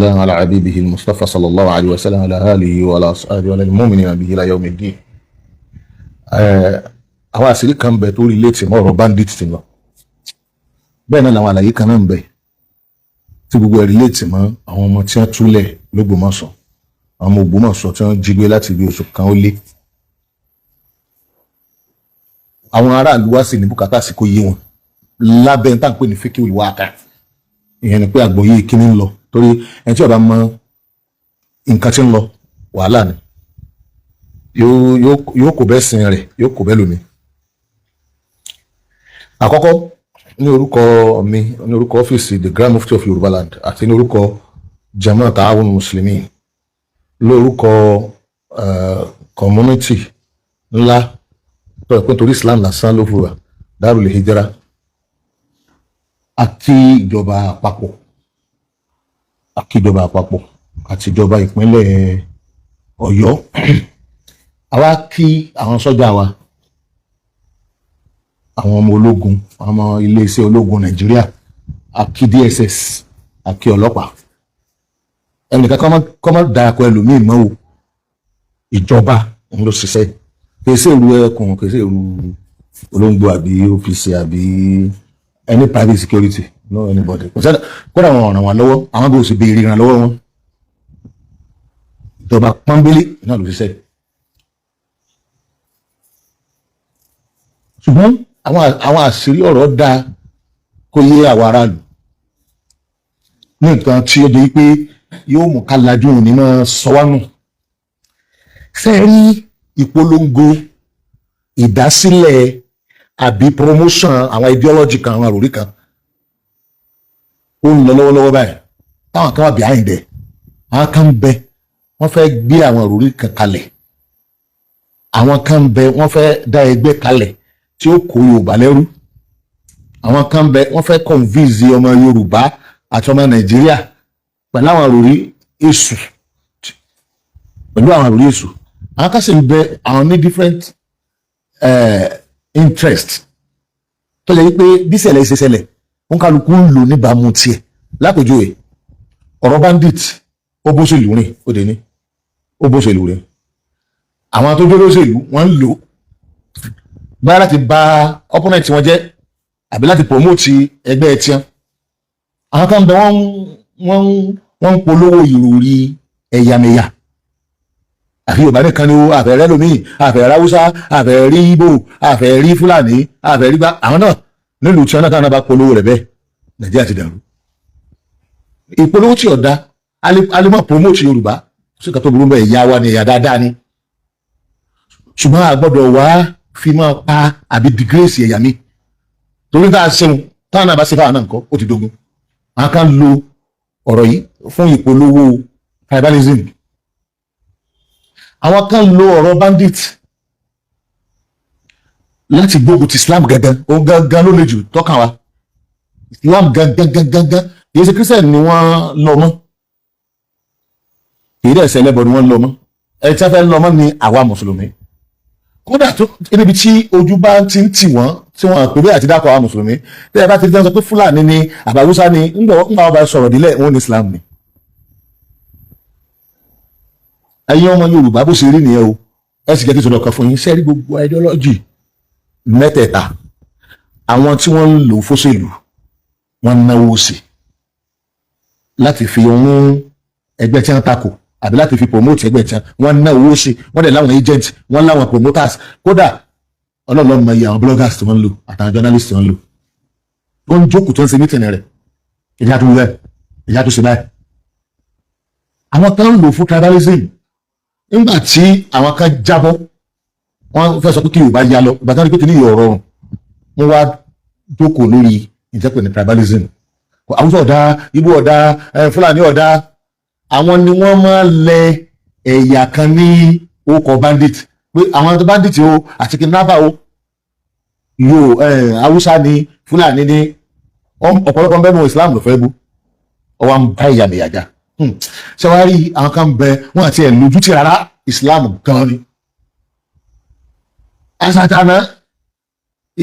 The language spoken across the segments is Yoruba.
والسلام على حبيبه المصطفى صلى الله عليه وسلم على آله وعلى أصحابه وعلى المؤمنين به إلى يوم الدين. Àwọn àṣírí kan ń bẹ tó rí létí mọ́ ọ̀rọ̀ bandit ti lọ, bẹ́ẹ̀ náà làwọn àlàyé kan náà ń bẹ tí gbogbo ẹ̀rí létí mọ́ àwọn ọmọ tí wọ́n túlẹ̀ lÓgbómọ̀ṣọ́, àwọn ọmọ Ògbómọ̀ṣọ́ tí wọ́n jí gbé láti ibi oṣù kan ó lé. Àwọn aráàlú wá sì ní bùkátà sí kó yé wọn lábẹ́ ní tá à ń pè ní fíkì olùwàkà. Ìyẹn ni pé àgbọ́yé kíní ń lọ, torí ẹni tí ó bá mọ nǹkan tí ń lọ, wàhálà ni, yóò kó bẹ́ẹ̀ sin rẹ̀, yóò kó bẹ́ẹ̀ lómi. Àkọ́kọ́, ní orúkọ mi, ní orúkọ ọ́fíìsì the Grand Mufti of Yorùbá Land àti ní orúkọ Jamaat Ta'awun Muslimin, lórúkọ community ńlá tó ẹ̀ pé nítorí Islam lásán ló fura, Darul Hijra, àti ìjọba àpapọ̀, àti ìjọba àpapọ̀ àti ìjọba ìpínlẹ̀ Ọ̀yọ́, àwa kí àwọn sọ́jà wa, àwọn ọmọ ológun, àwọn ọmọ iléeṣẹ́ ológun Nàìjíríà, àkí DSS, àkí ọlọ́pàá. Ẹnìkan kọ́ mọ́ darapọ̀ ẹlòmíì mọ́ o. Ìjọba ń lọ ṣiṣẹ́, kìí ṣe ìlú ẹkùn, kìí ṣe ìlú olóńgbò àbí OPC àbí any private security, no anybody. Kò sẹ́ni kódà wọn ràn wọ́n lọ́wọ́, àwọn bí o sì béèrè ìrànlọ́wọ́ wọn. Ìjọba pọ́nbélé náà ló ṣiṣẹ́. Ṣùgbọ́n àwọn àṣírí ọ̀rọ̀ dáa kó yé àwọn aráàlú ní nǹkan tí ó di pé yóò mú ká lajú òní máa sọ wá nù. Ṣé ẹ rí ìpolongo ìdásílẹ̀ àbí promotion àwọn ideology kan, àwọn àròrí kan, ó ń lọ lọ́wọ́lọ́wọ́ báyìí, táwọn kan wà behind ẹ̀. Àwọn kan ń bẹ, wọ́n fẹ́ gbé àwọn àròrí kan kalẹ̀. Àwọn kan ń bẹ, wọ́n fẹ́ dá ẹgbẹ́ kalẹ̀ tí ó kó Yorùbá lẹ́rú. Àwọn kan ń bẹ, wọ́n fẹ́ convince ọmọ Yorùbá àti ọmọ Nàìjíríà pẹ̀lú àwọn àròrí èṣù, pẹ̀lú àwọn àròrí èṣù. Àwọn kan sì ń bẹ, àwọn ní different interest tó yẹ wípé bí ṣẹlẹ̀ ṣe ṣẹlẹ̀, wọn kálukú ń lò níbàámu tiẹ̀. Lápèjúwe, ọ̀rọ̀ bandit, ó bó ṣèlú rìn, ó dé ní ó bó ṣèlú rìn. Àwọn tó dúró ṣèlú, wọ́n ń lò báyà láti bà opponent wọn jẹ́ àbí láti promote ẹgbẹ́ tiẹ̀. Àwọn kan bẹ, wọ́n ń polówó ìròrí ẹ̀yàmẹ̀yà, àfi Yorùbá nìkan ni ó àfẹ́rẹ́ lómi, àfẹ́rẹ́ Haúsá, àfẹ́rí Ìgbò, àfẹ́rí Fúlàní, àfẹ́rí gbá. Àwọn náà nílùú tí wọn náà, táwọn náà bá polówó rẹ̀ bẹ́ẹ̀, Nàìjíríà ti dàrú. Ìpolówó tí ọ̀dà alimọ̀ promote Yorùbá sí ìka tó burú bẹ́ẹ̀, ìyá wa ni, ẹ̀yà dáadáa ni, ṣùgbọ́n a gbọ́dọ̀ wá fi máa pa àbí disgrace ẹ̀yà mi, torí tá a ṣeun, táwọn náà bá ṣe fáwọn náà nǹkan, ó ti dogun. Àwọn kan lo ọ̀rọ̀ yìí fún ìpolówó tribalism. Àwọn kan lo ọ̀rọ̀ bandit láti gbógun ti Islam gangan. Òun gangan ló le jù tọ́kàn wa. Islam gangan gangan gangan, kì í ṣe Christian ni wọ́n lọ mọ́, kì í dẹ̀ ṣe ẹlẹ́bọ ni wọ́n lọ mọ́. Ẹ tí wọ́n fẹ́ lọ mọ́ ni àwa mùsùlùmí. Kódà tó níbi tí ojú bá ti ń tì wọ́n, tí wọ́n pè bẹ́ẹ̀ àti dákọ̀ àwa mùsùlùmí, tẹ́ ẹ bá ti sọ pé Fúlàní ni àbáwúsá ni, ńgbà wọn bá sọ̀rọ̀ dílẹ̀, wọn ní Islam ni. Ẹ̀yin ọmọ Yorùbá, bó ṣe rí nìyẹn o. Ẹ sì jẹ́ kí n sọ̀rọ̀ kan fún yín. Sẹ́rí gbogbo ideology mẹ́tẹ̀ẹ̀ta, àwọn tí wọ́n ń lò fóṣèlú, wọ́n náwó sí láti fi rún ẹgbẹ́ tí wọ́n takò àbí láti fi promote ẹgbẹ́ tí wọ́n ná owó sí. Wọ́n dẹ̀ láwọn agent, wọ́n láwọn promoters. Kódà Ọlọ́run mọ iye àwọn bloggers tí wọ́n ń lò àtàwọn journalists tí wọ́n ń lò. Wọ́n ń jókòó tó ń ṣe meeting rẹ̀, ìyá tó wẹ̀, ìyá tó ṣe báyìí. Àwọn kan ń lò fún tribalism. Nígbà tí àwọn kan jábọ́, wọ́n fẹ́ sọ pé kí Yorùbá ya lọ. Ìgbà tí wọ́n rí pé kí ní ìyọ̀ rọrùn, wọ́n wá jókòó lórí ìjẹ́pẹ̀ ní tribalism. Haúsá ọ̀dà, Ìgbò ọ̀dà, Fúlàní ọ̀dà. Àwọn ni wọ́n máa lẹ ẹ̀yà kan ní orúkọ bandit, pé àwọn bandit o àti kidnapper o, yóò Haúsá ni, Fúlàní ni, ọ̀pọ̀lọpọ̀ bẹ́ẹ̀ mọ Islam ló fẹ́ bú, ọwọ́ ń bá ìyàmẹ̀yà jà. Ṣé wàá rí àwọn kan bẹ, wọn àti ẹ̀ lójú tí rárá, Islam gan ni. Àṣàtànà,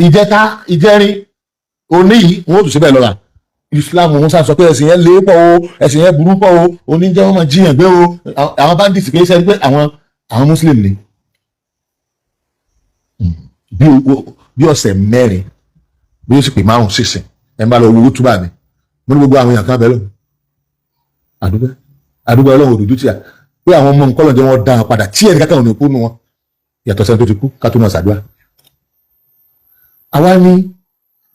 ìjẹta, ìjẹrin, òní yìí, wọn ò tún síbẹ̀ lọ́la. Islam wọn sá sọ pé ẹ̀sìn yẹn lé pọ̀ o, ẹ̀sìn yẹn burú pọ̀ o, oníjẹ́ wọn máa jiyàn gbé o. Àwọn bandits kì í ṣe pé àwọn Muslim ni. Bí ọ̀sẹ̀ 4, bí ó sì pè 5 sísìn, ẹ̀ ń bá lọ wo túbà mi, mo ní gbogbo àwọn èèyàn kan bẹ́ẹ̀ lọ. Àdúgbò àdúgbò, Ọlọ́run òdòdó tí a pé àwọn ọmọ nǹkan lọ́jọ́ wọn dá wọn padà tí ẹnì kankan ò ní kú nu wọn, yàtọ̀ sẹ́ni tó ti kú, ká tó máa ṣàdúrà. Àwa ní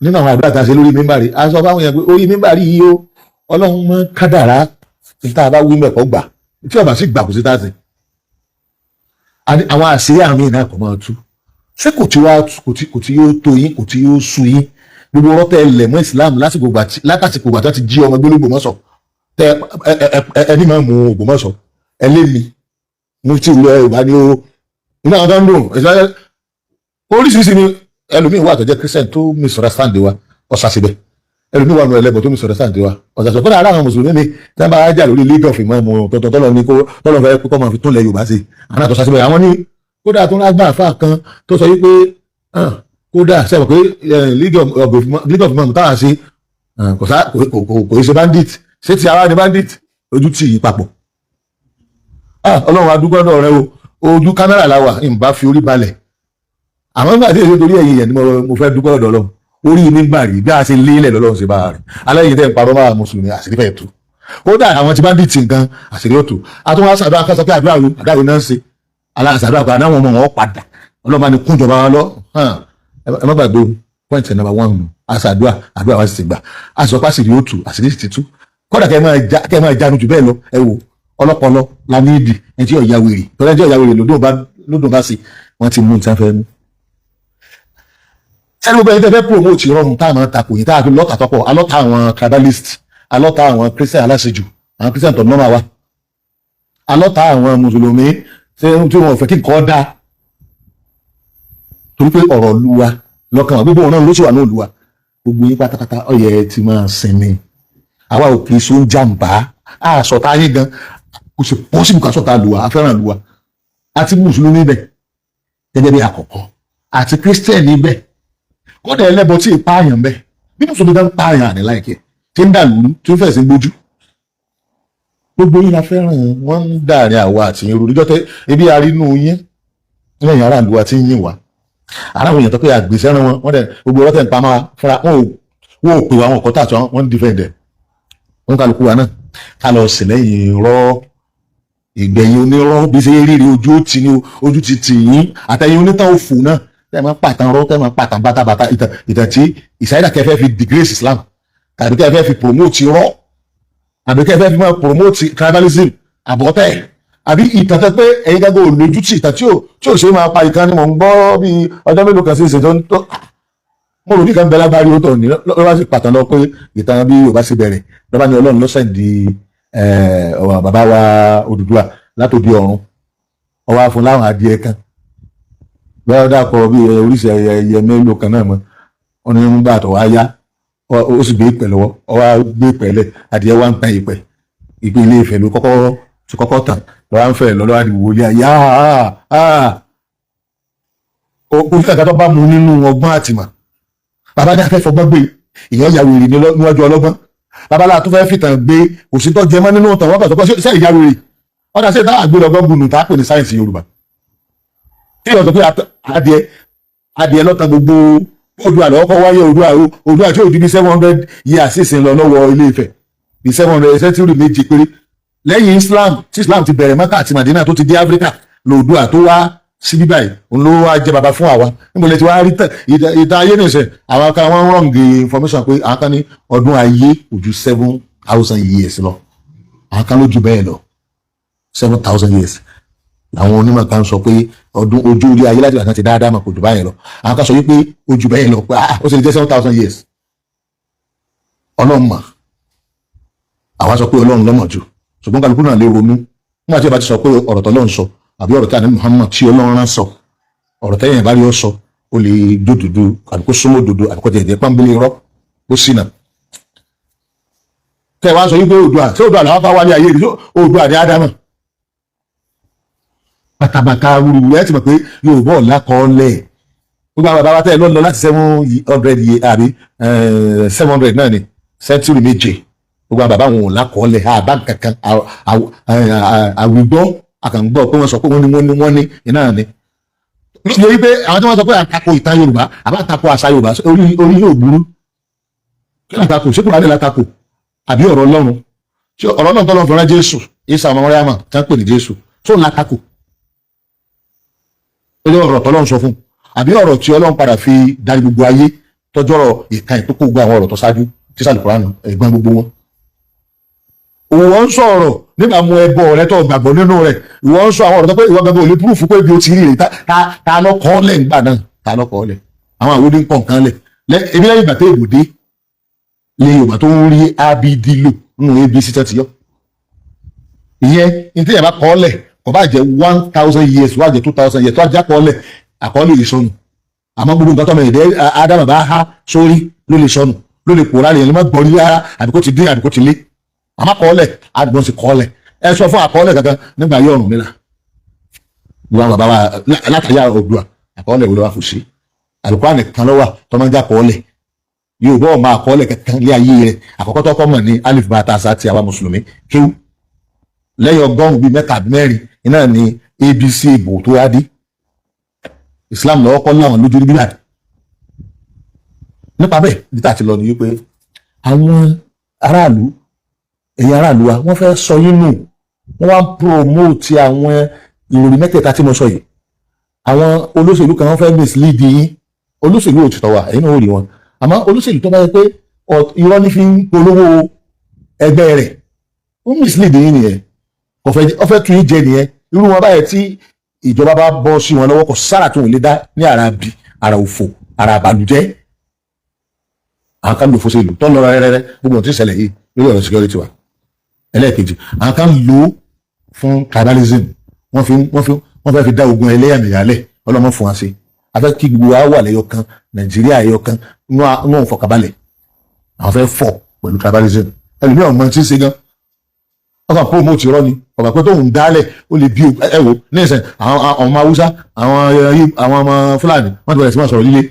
nínú àwọn àdúrà tá a ṣe lórí mímbàrí, a sọ fáwọn èèyàn pé orí mímbàrí yìí o, Ọlọ́run mọ́ kádàrá níta bá wí mẹ́kọ̀ọ́ gbà, tí ọba sì gbà kò sí tá a sìn. Àwọn àṣírí àmì náà kò máa tú. Ṣé kò tí wá kò tí yóò tó yín, kò tí yóò sú yín, gbogbo rọ́tẹ̀ lẹ̀ mọ́ Islam lásìkò gbà látàsìkò gbà tó ti jí ọmọ gbé l'Ógbómọ̀ṣọ́, tẹ ẹni máa mú Ògbómọ̀ṣọ́ ẹlẹ́mi mufti ìlú Yorùbá ni ó inú àwọn tó ń dùn. Oríṣiríṣi ni. Ẹlòmíín wà tó jẹ́ Christian tó misunderstand wa, ọ̀sà síbẹ̀. Ẹlòmíín wà nù ẹlẹ́bọ̀ tó misunderstand wa, ọ̀sà síbẹ̀. Kódà ara àwọn mùsùlùmí mi tí wọ́n bá jà lórí League of Imam tọ̀tọ̀ tọ́lọ̀ ní kó tọ́lọ̀ fẹ́ kó máa fi tún lẹ̀ Yorùbá sí, àwọn àtọ̀sà síbẹ̀. Àwọn ní kódà tó ń lágbà àfa kan tó sọ wípé kódà sẹ́wọ̀n pé League of Imam táwa ṣe kò ṣe bandit, ṣé ti ara ni bandit ojú tì í papọ̀. Ọlọ́run, adúgbò náà rẹ o. Ojú kámẹ́rà la wà, ń bá fi orí balẹ̀, àmọ́ nígbà tí èso torí ẹ̀yìn yẹn ni mo fẹ́ dúpẹ́ lọ́dọ̀ Ọlọ́run. Orí mi gbà rí bí a ṣe lélẹ̀ lọ́lọ́run ṣe bá rẹ̀ aláyìn tẹ́ ń parọ́ máa mùsùlùmí, àṣírí fẹ́ tú. Kódà àwọn tí bandit nǹkan, àṣírí ó tú. Àtúnwá sàdúrà kan sọ pé àdúrà wo, àdúrà wo náà ń ṣe aláṣàdúrà kan àwọn ọmọ wọn padà. Ọlọ́run bá ní kúnjọba wọn lọ. Ẹ má gbàgbé o, point number one nù. Àṣàdúrà, àdúrà wa sì ti gbà. Àṣọ pàṣírí ó tú, àṣírí sì ti tú. Kódà kẹ́ ẹ máa jánu jù bẹ́ẹ̀ lọ. Ẹ wò, ọlọ́pọlọ la ní ìdì ẹni tí ọ̀ya wèrè tọ́lá, ẹni tí ọ̀ya wèrè lódò bá sí, wọ́n ti mú nǹkan fẹ́ mú. Sẹ́ni gbogbo ẹni tẹ́ fẹ́ promote ìrọ̀rùn tá a máa takò yìí, tá a fi lọ́tà tọ́pọ̀, alọ́ta àwọn tribalist, alọ́ta àwọn Christian aláṣejù, àwọn Christian tó nọ́mà wa, alọ́ta àwọn mùsùlùmí tí wọn ò fẹ́ kí nǹkan dá, torí pé ọ̀rọ̀ lu wa lọ́kàn wa, gbogbo wọn náà ló sì wà ní òlu wa. Gbogbo yín pátápátá, ó yẹ ti máa sinmi. Àwa ò kì í so ń jàǹbá àṣọta yín gan, kò sì possible ká sọ̀tà lù wá. Afẹ́ràn lù wá, àti mùsùlùmí bẹ̀ gẹ́gẹ́ bí àkọ́kọ́, àti Christian bẹ̀, kódà ẹlẹ́bọ tí ì pààyàn bẹ̀. Bí mùsùlùmí bá ń pààyàn, àní láìkẹ́ tí ń dàlú, tí ń fẹ̀sìn gbójú, gbogbo yín la fẹ́ràn. Wọ́n ń dàrin àwa àti yín rú níjọ́ tẹ́ ebi arínú yín lẹ́yìn aráàlú wa tí ń yìn wá. Ara àwọn èèyàn tó pé àgbèsẹ́ràn wọn, wọ́n dẹ̀ gbogbo ọ̀rọ̀ tẹ̀ ń pa máa fúnra wọn ò pè wá, wọn kọ́ tà tí wọ́n ń defend ẹ̀. Wọn kálukú wa náà ká lọ sí lẹ́yìn rọ́ ìgbẹ̀yìn onírọ́ bí ṣe rírí ojú ó ti ní ojú ti tì yín, àtẹ̀yìn onítàn òfò náà tẹ́ ẹ máa pàtàn rọ́, tẹ́ ẹ máa pàtàn bàtàbàtà, ìtàn tí ìsáyédà kẹfẹ́ fi disgrace Islam, tàbí kẹfẹ́ fi promote rọ́, àbí kẹfẹ́ fi máa promote tribalism àbọ̀tẹ̀, àbí ìtàn tẹ́ pé ẹ̀yin gẹ́gẹ́ ò lójútì, ìtàn tí ò ṣe máa pa. Ìkan ni mò ń gbọ́ bí ọjọ́ mélòó kan sí ìṣèjọ́ tó mo rò ní kan bẹ lágbárí ó tọ̀ ní lọ́wọ́ sí pàtàn lọ pé ìtàn bí Yorùbá ṣe bẹ̀rẹ̀ lọ́ba ní Ọlọ́run lọ́sẹ̀ di ọ̀rọ̀ bàbá wa Odùduwà látòdì ọ̀run, ọwọ́ afun láwọn adìẹ kan bẹ́ẹ̀ dàpọ̀ bí oríṣi ẹyẹ mélòó kan náà mọ́. Wọn ní nígbà tó wá yá, ó sì gbé ìpẹ́ lọ́wọ́, ó wá gbé ìpẹ́ lẹ̀, adìẹ wá ń tan ìpẹ́. Ìpè Ilé Ifẹ̀ ló kọ́kọ́ ti kọ́kọ́ tàn lọ́wọ́ ń fẹ́ lọ́wọ́ àdìwò ilé ayé. Kò sí ẹ̀ka tó bá mu nínú ọgbọ́n àtìmọ̀. Bàbá ní afẹ́ fọgbọ́n gbé, ìyẹn ya wèrè níwájú ọlọ́gbọ́n. Bàbá láà tó fẹ́ fìtàn gbé, kò sí tó jẹ mọ́ nínú ìtàn. Wọ́n kàn sọ pé ṣé ìyá wèrè ọ̀dà sí ìta àgbélọ̀gbọ́n gbùnú tá a pè ní sáyẹ̀nsì Yorùbá, tí ìyọ̀ sọ pé adìẹ lọ́tàn gbogbo Oòduà lọ́wọ́ kọ́ wáyé. Oòduà, Oòduà tí ò di bí 700 years sísìn lọ lọ́wọ́ Ilé Ifẹ̀, bí 700 century 7 péré lẹ́yìn Islam, tí Islam ti bẹ̀rẹ̀ Mẹ́kà àti Madina tó ti dé Áfíríkà, lòdùà tó wá sí bíbá yìí, òun ló wá jẹ́ baba fún àwa. Níbo lè ti wá rí ìtàn ayé nìṣẹ́? Àwọn kan wọ́n wrong information pé àwọn kan ní ọdún ayé kò ju 7,000 years lọ, àwọn kan ló ju bẹ́ẹ̀ lọ. 7,000 years làwọn onímọ̀ kan sọ pé ọdún ojú orí ayé láti ìgbà ti dáadáa mà, kò jù báyẹn lọ. Àwọn kan sọ wípé ó ju bẹ́ẹ̀ lọ, pé ah, ó sì lè jẹ́ 7,000 years. Ọlọ́run mọ̀. Àwa sọ pé Ọlọ́run lọ́mọ̀ jù, ṣùgbọ́n kálukú náà lè ronú nígbà tí ó bá ti sọ pé ọ̀rọ̀ tọ́lọ́run sọ àbí ọ̀rọ̀ tí àní Muhammad tí Ọlọ́run rán sọ, ọ̀rọ̀ tẹ́yìn bá rí ọ sọ, ó lè dòdòdó àbí kó súnmọ́ òdòdó àbí kó tẹ̀lé pọ́nbélé rọ́ ó sì nà. Tẹ́ wá sọ wípé Oòduà, ṣé Oòduà làwọn bá wálé ayé rí? Oòduà ní Ádámà bàtàbàtà wúruwúru. Ẹ ti mọ̀ pé Yorùbá ọ̀la kọ́ lẹ̀. Gbogbo àwọn bàbá tẹ́ ẹ lọ láti 700 year àbí 700 náà ni. Century 7, gbogbo àwọn bàbá wọn ò lákọọ́lẹ̀ àbá kankan. Àwùgbọ́ àkàngbọ́ pé wọ́n sọ pé wọ́n ní, wọ́n ní, wọ́n ní iná ni. Lórí pé àwọn tí wọ́n sọ pé àtakò ìtàn Yorùbá àbá àtakò àṣà Yorùbá, orí yóò burú. Kí ni àtakò? Ṣé Kùránì látakò àbí ọ̀rọ̀ Ọlọ́run? Ṣé ọ̀rọ̀ Ọlọ́run tọ́lọ́ fẹ́ràn Jésù Isa ọmọ Mọ́ríámà tí wọ́n pè ní Jésù tó ń látakò? Ó ní ọ̀rọ̀ tọ́lọ́run sọ fún, àbí ọ̀rọ̀ tí Ọlọ́run padà fi darí gbogbo ayé, tọ́jú ọ̀rọ̀ ìka ìtókò, gbogbo àwọn ọ̀rọ̀ tó ṣáájú tí sàlù Kùránì ẹ̀gbọ́n gbogbo wọn. Ìwọ ń sọ̀rọ̀ nígbà mú ẹbọ rẹ tó gbàgbọ́ nínú rẹ̀. Ìwọ ń sọ àwọn ọ̀rọ̀ tó pé ìwọ gbàgbọ́ ò lè proof pé ibi ó ti rí rè. Ta ló kọ́ lẹ̀ ńgbà náà? Ta ló kọ́ lẹ̀? Àwọn àwòdì ń kọ̀ nǹkan lẹ̀ ebi lẹ́yìn ìgbà tó èbò dé lè Yorùbá tó ń rí abd lò nínú abc tó ti yọ ìyẹn. Ní tí yẹn bá kọ́ lẹ̀, kò bá jẹ́ 1,000 years, wá jẹ́ 2,000 years, tó ajá kọ́ lẹ̀, àkọọ́lẹ̀ yìí sọnù. Àmọ́ gbogbo nǹkan tọ́mọ èdè ádámà bá há sórí ló lè sọnù, ló lè pòórá, lè má gbọ́ rí rárá, àbí kó ti dín, àbí kó ti lé. Àmọ́ àkọọ́lẹ̀ àgbọn sì kọ́ọ́lẹ̀. Ẹ sọ fún àkọọ́lẹ̀ kankan nígbà yóò Ọ̀rúnmìlà, gbogbo àwọn bàbá wa látàyà Oòduà, àkọọ́lẹ̀ wo ló wà? Kò sí. Àlùkùránì kan ló wà tó máa ń jẹ́ àkọọ́lẹ̀. Yorùbá ọ̀ máa àkọọ́lẹ̀ kankan lé ayé rẹ̀. Àkọ́kọ́ tó kọ́ mọ̀ ní alif bá ta sa ti àwa mùsùlùmí kéwú lẹ́yìn ọgọ́rùn-ún bíi mẹ́ta àbí mẹ́rin iná ní abc ìbò tó wá dé. Islam lọ́wọ́ kọ́ láwọn lójú níbí báyìí. Nípa bẹ́ẹ̀, bí tá a ti lọ ni wípé àwọn aráàlú, ẹ̀yin aráàlú wa, wọ́n fẹ́ sọ yín nù. Wọ́n wá ń promote àwọn ìròyìn mẹ́tẹ̀ẹ̀ta tí mo sọ yìí. Àwọn olóṣèlú kan, wọ́n fẹ́ mislead yín. Olóṣèlú òtítọ́ wà, ẹ̀yin náà ò rí wọn. Àmọ́ olóṣèlú tó bá yẹ pé irọ́ ní fi ń polówó ẹgbẹ́ rẹ̀, ó mislead yín nìyẹn. Kò fẹ́, ó fẹ́ tún yín jẹ nìyẹn. Irú wọn báyẹn, tí ìjọba bá bọ́ sí wọn lọ́wọ́, kò sára tó ń lè dá ní ara bí ara òfò, ara àbànújẹ́. Àwọn kan lò fòṣèlú tó ń lọ rẹ́rẹ́rẹ́, gbogbo ohun tí ń ṣẹlẹ̀ yìí lórí ọ̀rọ̀ security wa. Ẹlẹ́ẹ̀kejì, àwọn kan lò ó fún tribalism. Wọ́n fi wọ́n fẹ́ fi dá ogun ẹlẹ́yàmẹ̀yà lẹ̀. Ọlọ́mọ fún wa sí a fẹ́ kí gbogbo wa wà lẹ́yọ kan, Nàìjíríà ẹyọ kan nú ìfọ̀kànbalẹ̀. Àwọn fẹ́ fọ̀ pẹ̀lú tribalism. Ẹlòmíràn mọ tí ń ṣe gan, wọ́n kàn promote irọ́ ni ọ̀gá pé tóun dálẹ̀ ó lè bí. Ẹ wò ní ìsìn, àwọn ọmọ Haúsá, àwọn ọmọ Fúlàní, wọ́n ti bẹ̀rẹ̀ sí máa sọ̀rọ̀ líle.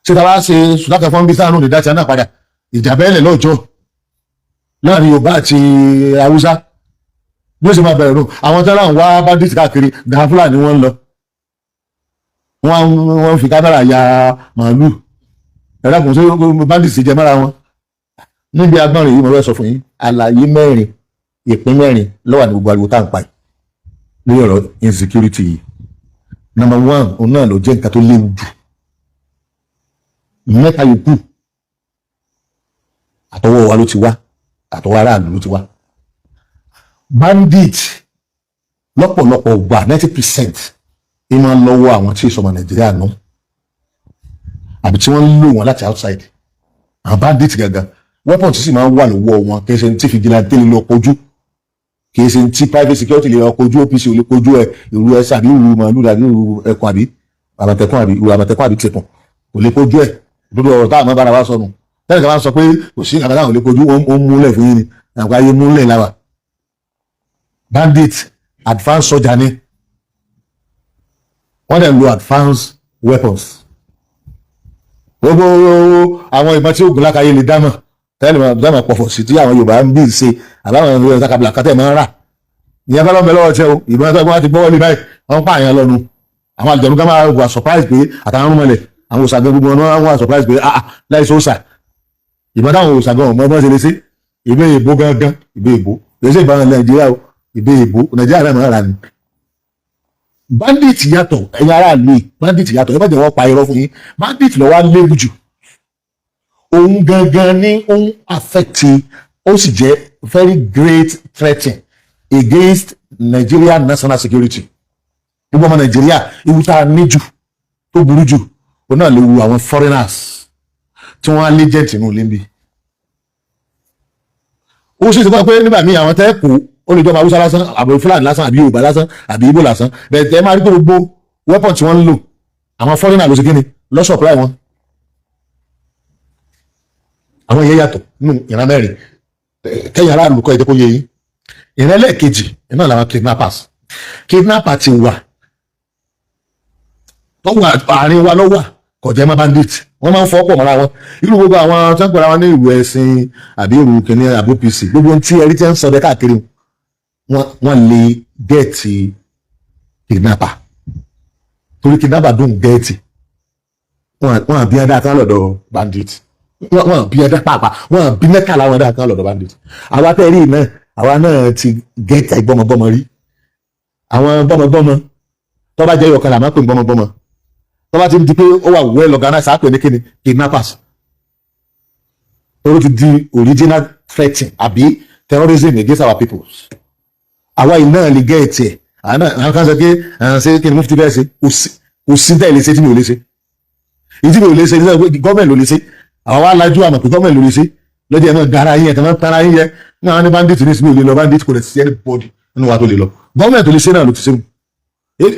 Ṣé ta bá ṣe sùdákà fún bí sáà náà lè dá ti náà padà? Ìjà bẹ́ẹ̀lẹ̀ lọ́jọ́ láàrin Yorùbá àti Haúsá bí ó ṣe máa bẹ̀rẹ̀ nù. Àwọn tí wọ́n wá bandit káàkiri gan, Fúlàní wọ́n ń lọ, wọ́n fi kámẹ́rà ya màálù. Ẹ̀rọ kò sí bandit jẹ mọ́ra wọn níbi agbọ́nrin yìí. Mo fẹ́ sọ fún yín, àlàyé mẹ́rin, ìpín mẹ́rin ló wà ní gbogbo ariwo tá à ń pa yìí lórí ọ̀rọ̀ insecurity yìí. Number one, òun náà ló jẹ́ nǹkan tó léwu jù. Mẹ́ta yòókù, àtọwọ́ wa ló ti wá, àtọwọ́ aráàlú ló ti wá. Bandit lọ́pọ̀lọpọ̀ gbà, 90%, ìmọ̀ lọ́wọ́ àwọn tí ìsọmọ Nàìjíríà nù àbí tí wọ́n ń lò wọ́n láti outside. Àwọn bandit gangan, weapon tí sì máa ń wà lọ́wọ́ wọn, kì í ṣe tí vigilante lè lọ kojú, kì í ṣe tí private security lè lọ kojú, OPC ò lè kojú ẹ. Ìrù ẹsẹ àbí ìrù màálù àbí ìrù ẹkùn àbí àmọ̀tẹ́kùn àbí ìrù àmọ̀tẹ́kùn àbí tẹkùn kò lè kojú ẹ. Lórí ọ̀rọ̀ táwọn máa bára wa sọnù tẹ́lẹ̀ kan máa ń sọ pé kò sí nǹkan táwọn ò lè kojú, ó ń múlẹ̀ fún yín ni àgbáyé múlẹ̀ láwà. Bandit, advanced soldier ni wọ́n dẹ̀ ń lo advanced weapons. Gbogbo àwọn ìbọn tí ogun lákàáyé lè dámọ̀ tẹ́lẹ̀ máa dámọ̀ pọ̀fọ̀ sí tí àwọn Yorùbá ń bí ṣe àbáwọn ìbọn sakabla kátẹ́ máa ń rà, ìyẹn bá lọ́mọ lọ́wọ́ tẹ́ o. Ìbọn tó wọ́n ti gbọ́wọ́ lé báyìí, wọ́n pa àyàn lọ́nu. Àwọn àjọ̀nù kan máa wà surprise pé àtàwọn ọmọlẹ̀, àwọn òṣàgbẹ́, gbogbo wọn wà surprise pé ah, láì sọ òṣà ìbọn táwọn òṣàgbẹ́ ọmọ ọmọ ṣe lè ṣe. Ìbọn èbó gangan, ìbọn èbó lè ṣe, ìbọn Nàìjíríà o, ìbọn èbó Nàìjíríà náà máa rà ní. Bandit yàtọ̀, ẹ̀yin aráàlú, bandit yàtọ̀. Ẹ má jẹ́ wọ́n pa irọ́ fún yín. Bandit ló wá léwu jù. Òun gangan ní ó ń affect, ó sì jẹ́ very great threat against Nigeria national security. Gbogbo ọmọ Nàìjíríà, ewu tá a ní jù tó burú jù, òun náà lè wu àwọn foreigners tí wọ́n á lé agent inú ilé ń bí. Ó sì ti kọ́ pé nígbà míì, àwọn tẹ́ kó ó lè jọba Haúsá lásán, àbí Fúlàní lásán, àbí Yorùbá lásán, àbí Ìgbò lásán bẹ́ẹ̀. Tẹ́ máa rí pé gbogbo weapon tí wọ́n ń lò, àwọn foreigner ló ṣe kí ni lọ́ supply wọn. Àwọn yẹn yàtọ̀ nínú ìran mẹ́rin. Kẹ́yìn aráàlú kọ́ ẹ jẹ́ kó yé yín. Ìran ẹlẹ́ẹ̀kejì iná làwọn kidnappers. Kidnapper ti wà tó wà àárín wa lọ́wọ́. Kò jẹ́ mọ́ bandit. Wọ́n máa ń fọ́ pọ̀ mọ́ra wọn. Irú gbogbo àwọn tó ń pera wọn ní ìlú ẹ̀sìn àbí ìrù kìnìún àbí OPC, gbogbo ohun tí ẹrí tí ń sọ bẹ́ẹ̀ káàkiri, wọ́n lè get kidnapper, torí kidnapper dùn get. Wọ́n àbí ẹ̀dá kan lọ́dọ̀ bandit, wọ́n àbí ẹ̀dá pàápàá, wọ́n àbí mẹ́tàlá wọn ẹ̀dá kan lọ́dọ̀ bandit. Àwa tẹ́ rí náà, àwa náà ti get gbọ́mọgbọ́mọ rí. Àwọn gbọ́mọgbọ́mọ tó bá jẹ́ ọ̀kan là máa ń pè ní gbọ́mọgbọ́mọ. Tó bá ti di pé ó wà well organized, á pè ní kíni? Kidnappers. Ó ti di original threatening àbí terrorism against our people. Àwa yìí náà lè get ẹ̀. Àwọn kan sọ pé ṣé kí ni mufti bẹ́ẹ̀ ṣe? Kò sí tẹ́ ẹ lè ṣe tí mi ò lè ṣe. Ìdí mi ò lè ṣe ní sọ pé gọ́ọ̀mẹ̀ntì ló lè ṣe. Àwọn wa lajú àmọ̀ pé gọ́ọ̀mẹ̀ntì ló lè ṣe lọ́jọ́ ẹ̀ náà gara yín ẹ̀ tẹ́ máa ń tara yín yẹ ní àwọn ní bandit ní ìsinmi ò lè lọ. Bandit kò lè sí anybody nínú wa tó lè lọ. Gọ́ọ̀mẹ̀ntì tó lè ṣe náà ló ti ṣe mu.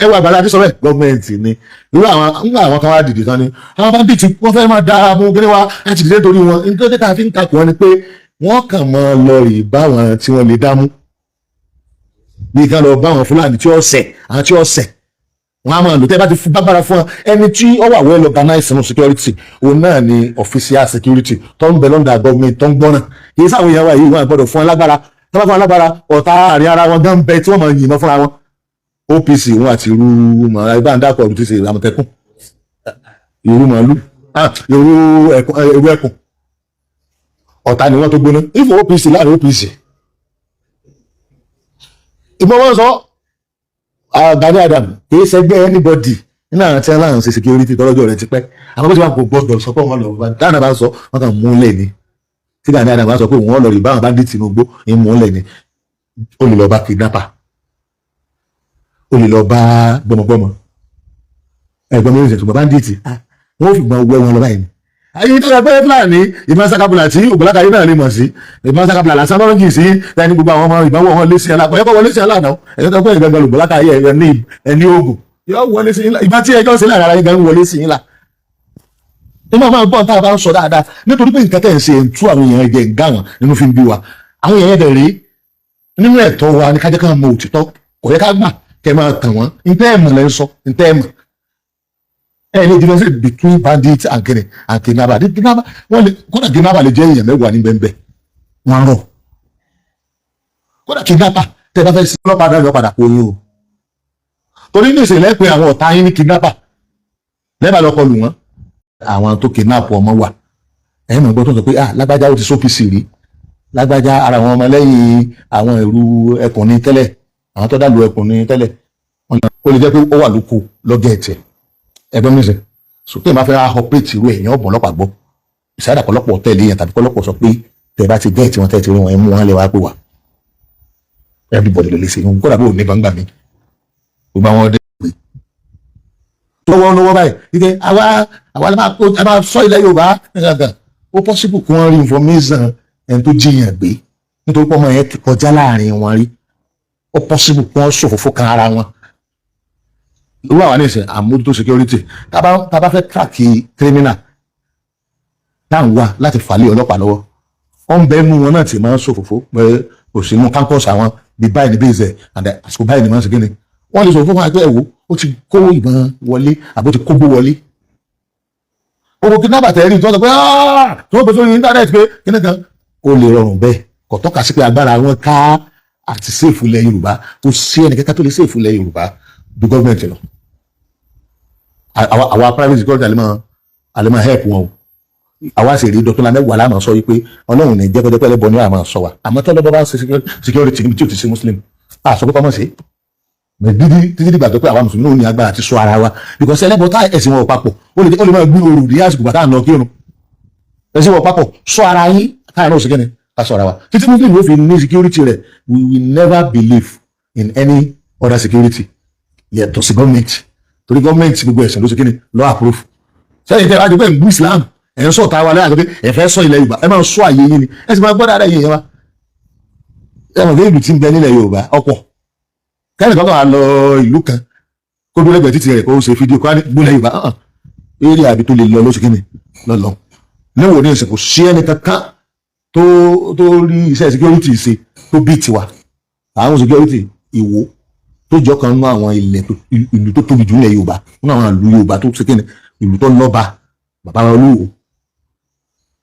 Ẹ wà àgbàlá àti sọ bẹ́ẹ̀, gọ́ọ̀mẹ̀ntì ni. Irú àwọn nígbà àwọn kan wá dìde tán ni àwọn bandit, wọ́n fẹ́ máa dára mú kí ni wa láti dìde torí wọn. Nítorí tá a fi ń takò wọn ni pé wọ́n kàn máa lọ rí báwọn tí wọ́n lè dámú, bí kan lọ bá àwọn Fúlàní tí ó ṣẹ̀, àwọn tí ó ṣẹ̀, wọn á máa lò. Tẹ́ bá ti fún bágbára fún wọn, ẹni tí ó wà well organized nínú security, òun náà ni official security tó ń bẹ lọ́ndà government tó ń gbọ́nà. Kì í sáwọn èèyàn wa yìí, wọn gbọ́dọ̀ fún wọn lágbára. Tó bá fún wọn lágbára, ọ̀tá àárín ara wọn gan bẹ tí wọ́n máa yìnbọn fúnra wọn. OPC wọn àti irú màá ibà ń dàpọ̀ ọdún tí ṣe Àmọ̀tẹ́kùn, irú màálù, irú ẹkùn, ọ̀tá ni wọ́n tó gbóná. Ifo OPC láàrin OPC ìmọ̀ wọn sọ Gani Adam kì í ṣẹgbẹ́ anybody nínú àwọn tí wọ́n láwọn ṣe security tọ́lọ́jọ́ rẹ̀ ti pẹ́. Àwọn bó ti wà kò gbọ́dọ̀ sọ pé wọ́n lọ bá dáná bá sọ, wọ́n kàn mú lẹ̀ ni. Tí Gani Adam bá sọ pé òun lọ rí báwọn bandit Tinubu ń mú lẹ̀ ni, ó lè lọ bá kidnapper, ó lè lọ bá gbọmọgbọmọ ẹ̀gbọ́n mi ò ṣùgbọ́n bandit, wọ́n fi gbọ́n wẹ́ wọn lọ báyìí ni. Ayé tó yẹ pé Fúlàní ìbọn sakabula tí ògbólàkàyé náà lè mọ̀ sí ìbọn sakabula lásán lọ́rùn jì sí ẹni. Gbogbo àwọn ọmọ ìbọn wọn lé sí ẹ lápò ẹ̀kọ́ wọlé sí ẹ lánàá. Ẹ̀yọ́ tó pé ìgbàgbọ́ ògbólàkàyé ẹ̀ ní ẹni oògùn yóò wọlé sí ìbọn tí ẹjọ́ sí lára ara yín gan wọlé sí yín là. Ní máa máa gbọ́n tá a bá ń sọ dáadáa, nítorí pé nǹkan tẹ̀ ń ṣe ń tú àwọn èèyàn ẹ̀jẹ̀ ń gá wọn nínú fi ń bí wa. Àwọn èèyàn ẹ̀dẹ̀ rí nínú ẹ̀tọ́ wa ní kájẹ́ ká mọ òtítọ́. Kò yẹ ká gbà kẹ́ máa tàn wọ́n. Ntẹ́ ẹ̀mọ̀ lẹ́ ń sọ, ntẹ́ ẹ̀mọ̀ ẹ ní difference between bandit and kini and kidnapper. Kidnapper wọ́n lè, kódà kidnapper lè jẹ́ èèyàn 10 ní bẹ́ẹ̀ wọ́n rọ̀. Kódà kidnapper tẹ́ bá fẹ́ sí ọlọ́pàá náà yọ padà kó yín o, torí ní ìṣẹ̀lẹ̀ pé àwọn ọ̀tá yín ní kidnapper lẹ́bàá lọ kọlù wọn. Àwọn tó kidnap ọmọ wà, ẹ̀yin mọ̀ gbọ́ tó sọ pé ah, lágbájá ó ti sópìsì rí, lágbájá ara àwọn ọmọ lẹ́yìn àwọn ìrù ẹkùn ní tẹ́lẹ̀, àwọn tó dàlú ẹkùn ní tẹ́lẹ̀. Ó lè jẹ́ pé ó wà lóko lọ́gẹ̀ẹ́tì ẹgbẹ́ mi sìn. So tí ẹ máa fẹ́ operate irú èèyàn ọ̀bọ̀n ọlọ́pàá gbọ́ ìsáyàdà kọlọ́pọ̀ tẹ̀lé yẹn tàbí kọlọ́pọ̀ sọ pé tẹ̀ bá ti get wọn, tẹ̀ ti rí wọn, ẹ mú wọn lé wá pé wà. Everybody ló lè ṣe yún, kódà bó ní gbangba mi gbogbo àwọn ọdẹ pé lọ́wọ́ lọ́wọ́ báyìí wípé àwa a máa sọ ilẹ̀ Yorùbá gangan. Ó possible kí wọ́n rí information ẹni tó jiyàn gbé, nítorí pé ọmọ yẹn ti kọjá láàrin wọn rí. Ó possible kí wọ́n ṣòfófó kan ara wọn. Irú àwọn ní ìsìn àmójútó security, tá a bá fẹ́ track criminal tá à ń wá láti fàlẹ́ ọlọ́pàá lọ́wọ́, wọ́n ń bẹ nú wọn náà tí máa ń ṣòfófó pé kò sí inú campus àwọn bí báyìí ní bẹ́ẹ̀ and àsìkò báyìí ní máa ń ṣe kíni. Wọ́n lè sọ fún wa pé ẹ̀wò ó ti kó ìbọn wọlé àbó ti kógbó wọlé. Gbogbo kidnapper tẹ̀rí tí wọ́n sọ pé tí wọ́n gbé sórí internet pé kíní kan, ó lè rọrùn bẹ́ẹ̀. Kò tọ́ka sí pé agbára wọn ká àti save ilẹ̀ Yorùbá. Kò sí ẹnì kankan tó lè save ilẹ̀ Yorùbá ju gọ́ọ̀mẹ̀ntì lọ. Àwa private security àlè máa help wọn o. Àwa sì rí dọ́tún mẹ́wàá láàmú sọ wípé Ọlọ́run ní jẹ́kọ́jẹ́pẹ́ lẹ́bọ ní àmọ́ sọ wa. Àmọ́ tọ́lọ́ bá bá ń ṣe security níbi tí ò ti ṣe Muslim, a sọ pé kọ́mọ̀ sí dídí títí dìgbà tó pé àwa mùsùlùmí náà ní agbára àti sọ ara wa, because ẹlẹ́bọ tá ẹ̀sìn wọn ò papọ̀, ó lè máa gbé oru ní àsìkò bàtà àná kírun. Ẹ̀sìn wọn ò papọ̀, sọ ara yín káyọ̀ náà ó sì kíni ká sọ ara wa títí Muslim ló fi ní security rẹ̀. We will never believe in any other security yàtọ̀ sí government, torí government gbogbo ẹ̀sìn ló ṣe kíni ló approve. Sẹ́yìn tẹ́ wájú pé ń gbú Islam, ẹ̀ ń sọ ọ̀tá wa lẹ́yìn àti pé ẹ̀ fẹ́ sọ ilẹ̀ Yorùbá, ẹ máa sọ àyè yín ni. Ẹ sì máa gbọ́ dáadáa yìí yẹn wa. Ẹ mọ̀ pé ìlú tí ń bẹ nílẹ̀ Yorùbá ọ̀pọ̀. Kẹ́ni kankan wà lọ ìlú kan kó dúró lẹ́gbẹ̀ẹ́ títì rẹ̀ kó ṣe fídíò kó wá ní gbólẹ̀ Yorùbá hàn eré àbí tó lè lọ lóṣù kíni lọ́lọ́ níwò ní ìsìnkú sí ẹni kankan tó rí iṣẹ́ security ṣe tó bí tiwa. Àwọn security Ìwó tó jọ kan nínú àwọn ilẹ̀ ìlú tó tóbi jù nílẹ̀ Yorùbá, nínú àwọn ìlú Yorùbá tó ṣe kíni, ìlú tó lọ́ba. Bàbá wa olúwo,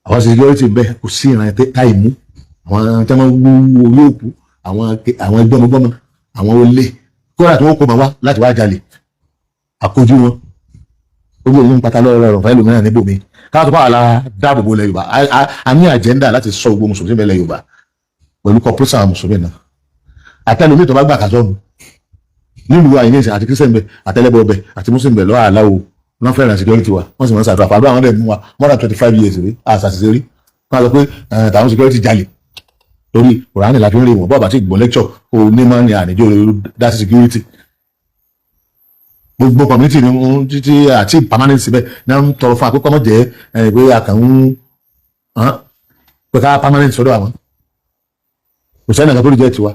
àwọn security bẹ́ẹ̀, kò sí ìran táì mú àwọn tí wọ́n wú orí òkú, àwọn gbọ́mọgbọ́mọ, àwọn olè, kódà tí wọ́n kó ma wá láti wá jalè, àkójú wọn. Ojú òun pátá lọ́rọ̀ rọrùn fẹ́ lómìnira níbòmí káwọn tó bá wà lára dáàbò bo ilẹ̀ Yorùbá. A ní agenda láti sọ gbogbo mùsùlùmí bẹ́ẹ̀ ilẹ̀ Yorùbá pẹ̀lú cooperation àwọn mùsùlùmí náà àtẹnumí tó bá gbà kàtọ́nù nílùú àyìnbó àti Christian bẹ, àtẹlẹbọ bẹ, àti Muslim bẹ lọ́wọ́ aláwo wọ́n fẹ́ràn security wa, wọ́n sì máa ń ṣàdúrà fàdúrà. Àwọn dẹ̀ mú wa more than 25 years rí àṣàṣìṣe rí. Wọ́n á sọ pé tàwọn security jalè torí Kùránì la fi ń rí wọn. Bọ́ọ̀bà tí gbọ́ lecture kò ní máa ń ní àníjó dá sí security. Gbogbo community ni wọ́n títí àti permanent síbẹ̀ ní wọ́n ń tọrọ fún akókò ọmọ jẹ́ pé a kàn ń pé ká permanent sọ́dọ̀ àwọn. Kò sẹ́ni kan tó lè jẹ́ tiwa.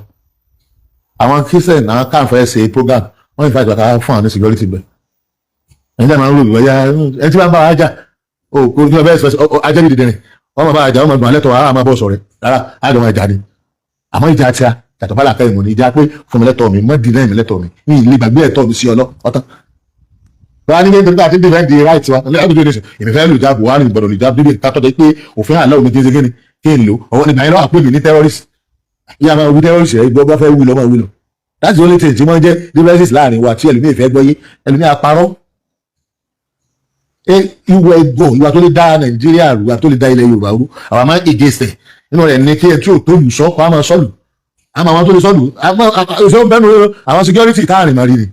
Àwọn Christian àwọn kan fẹ́ ṣe program, wọ́n in fact ká fún àwọn ní security bẹ́ẹ̀. Ẹ̀yin náà máa ń rò bóyá ẹni tí wọ́n bá wa jà o kò ní ọbẹ̀ ẹ̀sọ́ ajẹ́ bí dìdìrín wọ́n máa bá wa jà, wọ́n máa gbọ́n lẹ́tọ̀ọ́ wa, máa bọ̀ sọ̀rẹ́ rárá, àjọ máa jà ni. Àmọ́ ìjà tí a yàtọ̀ bá làkà ìmọ̀ ní ìjà pé fún mi lẹ́tọ̀ọ́ mi, mọ́ dì náà mi lẹ́tọ̀ọ́ mi, ní ìlú ìgbàgbé ẹ̀tọ́ mi sí ọlọ́ ọ̀tán. Wọ́n á ní nítorí àti defend the right wa ní àbújá nation. Èmi fẹ́ lù jáàbù wà ní ìgbọ̀dọ̀ lù jáàbù bíbí ìtàtọ̀ pé òfin àlọ́ omi kí n ṣe kí ni kí n lò ọwọ́ nígbà yẹn lọ́wọ́ àpè mí ní terrorist. Yíyá máa wí terrorist rẹ̀ gbọ́ bá fẹ́ wí lọ́ máa wí lọ. That's the only thing tí wọ́n jẹ́ differences láàrin wa tí ẹlòmíì fẹ́ gbọ́ yé, ẹlòmíì àparọ́. Ìwà ẹ̀gọ́, ìwà tó lè dá Nàìjíríà rú, ìwà tó lè dá ilẹ̀ Yorùbá rú, àwọn máa ń against ẹ̀. Nínú rẹ̀ ní kí ẹ tí ò tó lù sọ kó a máa sọ́lù àmọ́ àwọn tó lè sọ́lù àwọn bẹ́ẹ̀, àwọn security táàrin máa rí ni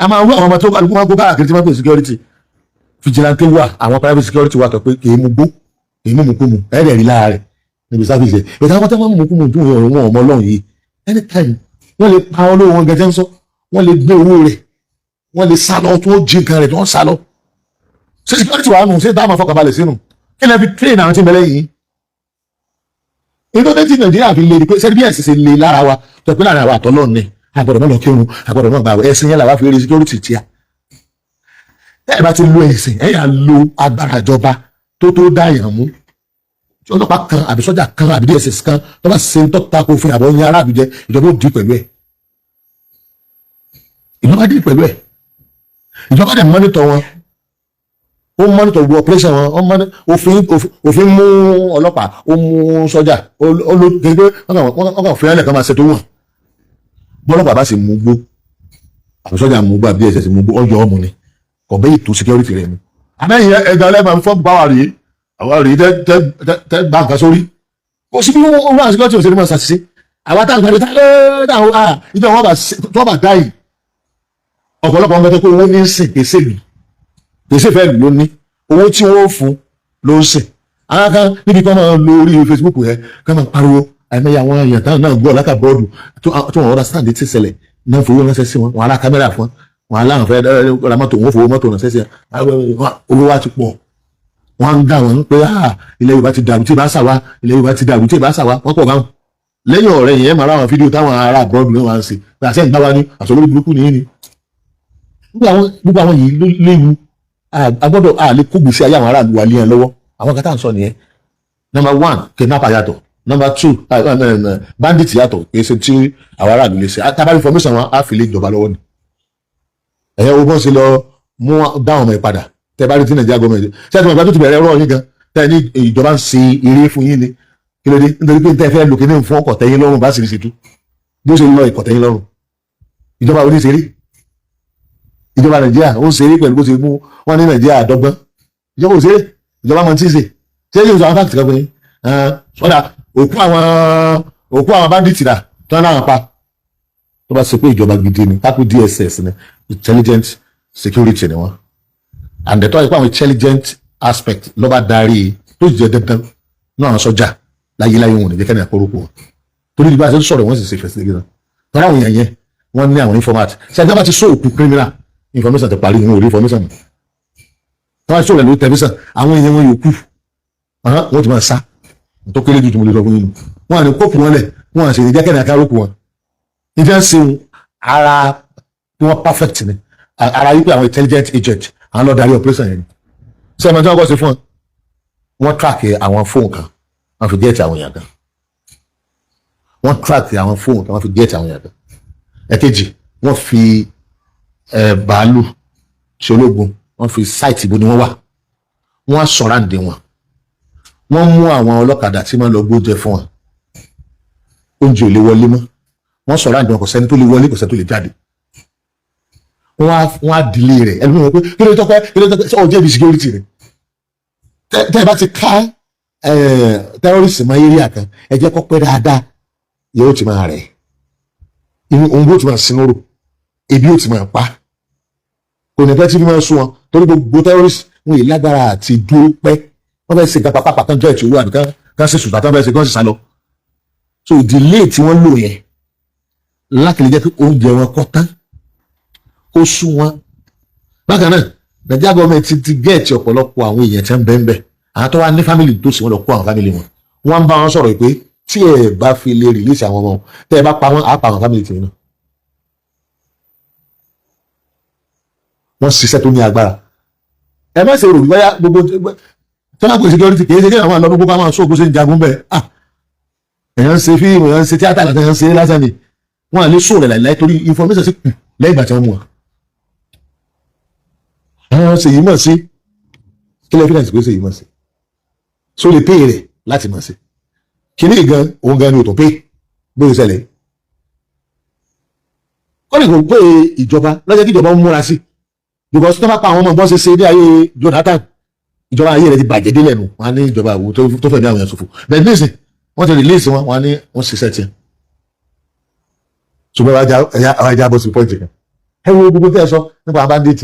a máa wú àwọn ọmọ tó kálukú máa kó káàkiri tí wọ́n pè security. Vigilante wà, àwọn private security wà tó pé kì í mú gbó, kì í mú mú kú mu, ẹ̀rẹ̀ rí lára rẹ̀ níbi service ẹ̀. Ìta àwọn tó máa mú kú mu tó wọn wọn ọmọ ọlọ́run yìí, anytime wọ́n lè pa olówó wọn gẹ́gẹ́ ń sọ, wọ́n lè gbé owó rẹ̀, wọ́n lè sá lọ, tó jí nǹkan rẹ̀ tó ń sá lọ. Ṣé security wà nù? Ṣé táwọn afọkànbalẹ̀ sínú kí lè fi train àwọn tí ń bẹ lẹ́yìn nítorí tí Nàìjíríà fi lè rí pé sẹ́ni bí ẹ̀sìn ṣe lè lára wa tó pé láàrin àwọn àtọ́lọ́ ni àgbọ̀dọ̀ mọ́ lọ kírun, àgbọ̀dọ̀ mọ́ gbààwẹ̀. Ẹ̀sìn yẹn làwa fi rí security tíá. Tẹ́ ẹ bá ti lo ẹ̀sìn, ẹ yà lo agbára ìjọba tó dá èèyàn mú. Tí ọlọ́pàá kan àbí sọ́jà kan àbí DSS kan tó bá ṣe ń tọ́ta kó fún àbọ̀ yẹn aráàlú jẹ, ìjọba ó dì pẹ̀lú ẹ̀. Ìjọba dì pẹ̀lú ẹ̀. Ìjọba dẹ̀ monitor wọn, ó monitor gbogbo operation wọn. Ó monitor òfin mú ọlọ́pàá, ó mú sọ́jà, ó ló kékeré. Wọ́n kàn fún ẹlẹ́kan máa ṣe tó wọ̀n. Bọ́lọ́pàá bá sì mú gbó àbí sọ́jà mú gbó àbí DSS mú gbó, ọjọ́ ọmọ ni kò bẹ́ ètò security rẹ̀ mu. Àmẹ́yìn ẹ̀dá ọlẹ́mà ń fọ́ọ̀mù power rèé, àwọn rèé tẹ́ gbà nǹkan sórí. Kò sí bí wọ́n wá security òṣèlú máa ṣàṣìṣe. Àwa táwọn gbàgbé táwọn ìjọ wọn bá dá yìí, ọ̀pọ̀lọpọ̀ wọn gbẹ́tẹ́ pé owó ní sìn kèsè lù kèsè fẹ́ lù ló ní owó tí wọ́n fún ló ń sìn. Àwọn kan níbi kan máa lo orí Facebook yẹn kí wọ́n máa pariwo. Àìmọye àwọn èèyàn táwọn náà gbọ́ látà bọ́ọ̀dù tó wọn understand tí ṣẹlẹ̀ náà fowó ránṣẹ́ sí wọn. Wọn ará kámẹ́rà fún wọn, aláwọn fẹ́ ra mọ́tò, wọn fowó mọ́tò ránṣẹ́ sí wọn. Owó wa ti pọ̀, wọn ń dà wọn pé ilẹ̀ Yorùbá ti dàrú tí ì bá sà wá, ilẹ̀ Yorùbá ti dàrú tí ì bá sà wá. Wọ́n pọ̀ báwọn. Lẹ́yìn ọ̀rẹ́ yẹn máa ráwọn fídíò táwọn ará abroad náà wá ń ṣe pé àṣẹ ìgbà wa ní àṣọ olórí burúkú nìyí ni. Gbogbo àwọn yìí ló léwu. A gbọ́dọ̀ a lè kó gbèsè ayé àwọn aráàlú wa lé ẹ lọ́wọ́. Àwọn kan tá à ń sọ nìyẹn. Number one, kidnapper yàtọ̀. Number two, bandit yàtọ̀. Kì í ṣe tí àwọn aráàlú lè ṣe tábàrí information wọn á fi lé ìjọba lọ́wọ́ ni. Ẹ̀yẹ́ wo bọ́n ṣe lọ mú dáhùn ọmọ ìpadà tẹ́ bá rí tí Nàìjíríà gọọmenti ṣé àti mọ̀ ìgbà tó ti bẹ̀rẹ̀ ẹ̀rọ yín gan tẹ́ ní ìjọba ń ṣe eré fún yín ni. Kí ló dé? Nítorí pé tẹ́ fẹ́ lò kíní fún ọkọ̀ tẹ́yìn lọ́rùn bá sì rí ṣètú bí ó ṣe lọ ìkọ̀ tẹ́yìn lọ́rùn. Ìjọba oníṣeré, ìjọba Nàìjíríà ó ń ṣeré pẹ̀lú bó ṣe mú wọn ní Nàìjíríà àdọ́gbọ́n. Ìjọba ò ṣeré, ìjọba mọ̀ tí ń ṣe. Ṣé yóò sọ àwọn fact kan fún yín sọ́dà òkú àwọn bandits rà tí wọ́n náà pa? Tó bá ṣe pé ìjọba gidi ni, kápẹ́ DSS ni, intelligent security ni wọ́n, and the tó yẹ pé àwọn intelligent aspect ló bá darí tó sì jẹ́ dandan náà, àwọn sọ́jà láyéláyé wọn ò ní jẹ́ kẹ́ni àkórópò wọn, torí bí a ṣe ń sọ̀rọ̀, wọ́n sì ṣe investigation tọ́lá. Àwọn èèyàn yẹn, wọ́n ní àwọn informant. Ṣe àgbà bá ti sọ òkú criminal, information ti parí, wọn ò rí information mọ́. Tọ́lá ti sọ̀rọ̀ lórí tẹlifíṣàn, àwọn èèyàn wọn yòókù wọ́n ti máa sá. Tó kéré jù tí mo lè sọ fún yín nù, wọn à ní kóòpù wọn lẹ̀, wọn à sì ní jẹ́ kẹ́ni àkórópò wọn. Ìfẹ́ ń ṣeun ara tí wọ́n perfect ni ara yìí pé àwọn intelligent agent àwọn lọ darí operation yẹn ni. Ṣé ẹ mọ̀ tí wọ́n kọ́ sí fún wọn? Wọ́n track àwọn fóònù kan, wọ́n fi get àwọn èèyàn kan. Wọ́n track àwọn fóònù kan, wọ́n fi get àwọn èèyàn kan. Ẹ̀kejì, wọ́n fi bàálù ṣe ológun, wọ́n fi site ibo ni wọ́n wà. Wọ́n á surround wọn, wọ́n mú àwọn ọlọ́kadà tí wọ́n lọ gbóúnjẹ fún wọn, oúnjẹ ò lè wọlé mọ́. Wọ́n surround wọn, kò sẹ́ni tó lè wọlé, kò sẹ́ni tó lè jáde. Wọ́n á dìlé rẹ̀. Ẹni wọ́n pé kí ló tọ́pẹ́, kí ló tọ́pẹ́? Ṣé ọ jẹ́bi security rẹ̀? Tẹ́ ẹ bá ti ká terrorist mọ́ area kan, ẹ jẹ́ kó pẹ́ dáadáa, yóò ti máa rẹ̀ inú òun, yóò ti máa sinú rò, ebi yóò ti máa pa, kò ní pẹ́ tí fi máa sún wọn, torí gbogbo terrorist wọn yìí lágbára àti dúró pẹ́. Wọ́n fẹ́ ṣe nǹkan pápá kan jẹ́ ìtìwú àbí kan ṣe sùtà tán fẹ́ ṣe kán sì sá lọ. So delay tí wọ́n lò yẹn láti lè jẹ́ kí oúnjẹ wọn kọ́ tán, ó sún wọn. Bákan náà, Nàìjíríà gọọmenti ti get ọ̀pọ̀lọpọ̀ àwọn èèyàn tí wọ́n bẹ́ẹ̀ bẹ́ẹ̀, àwọn tó wá ní family tó sì wọ́n lọ kó àwọn family wọn. Wọ́n ń bá wọn sọ̀rọ̀ pé tí ẹ bá fi lè release àwọn ọmọ, tẹ́ ẹ bá pa wọ́n, á pa àwọn family tìǹ náà. Wọ́n ṣiṣẹ́ tó ní agbára. Ẹ má ṣe rò bóyá gbogbo tí wọ́n pè security kì í ṣe kí àwọn àlọ́ gbogbo àwọn sóògùn ṣe ń jagun bẹ́ẹ̀. Ah, èèyàn ń ṣe fíìmù, èèyàn ń ṣe tíátà láti èèyàn ń ṣe lásán ni. Wọ́n à lè sóòrè láìláì torí information sì kù lẹ́yìn ìgbà tí wọ́n mú wọn. Àwọn ṣe yìí mọ̀ sí kí lè evidence pé ṣe yìí mọ̀ sí so lè pay rẹ̀ láti mọ̀ sí kíní gan, òun gan ni ò tó pay bóyá ṣẹlẹ̀ kọ́ni kò pé ìjọba lọ́jọ́ kí ìjọba ń múra sí, because tó bá pa àwọn ọmọ bọ́n ṣe ṣe ní ayé Jonathan, ìjọba ayé rẹ̀ ti bàjẹ́ délẹ̀ nù. Wọn á ní ìjọba àwò tó fẹ̀mí àwọn èèyàn ṣòfò bẹ́ẹ̀. Nísìn wọ́n ti release wọn, wọn á ní wọ́n ṣiṣẹ́ tiẹ̀. Ṣùgbọ́n àwọn ẹja bọ́ sí point kan. Ẹ wo gbogbo tẹ́ ẹ sọ nípa bandit,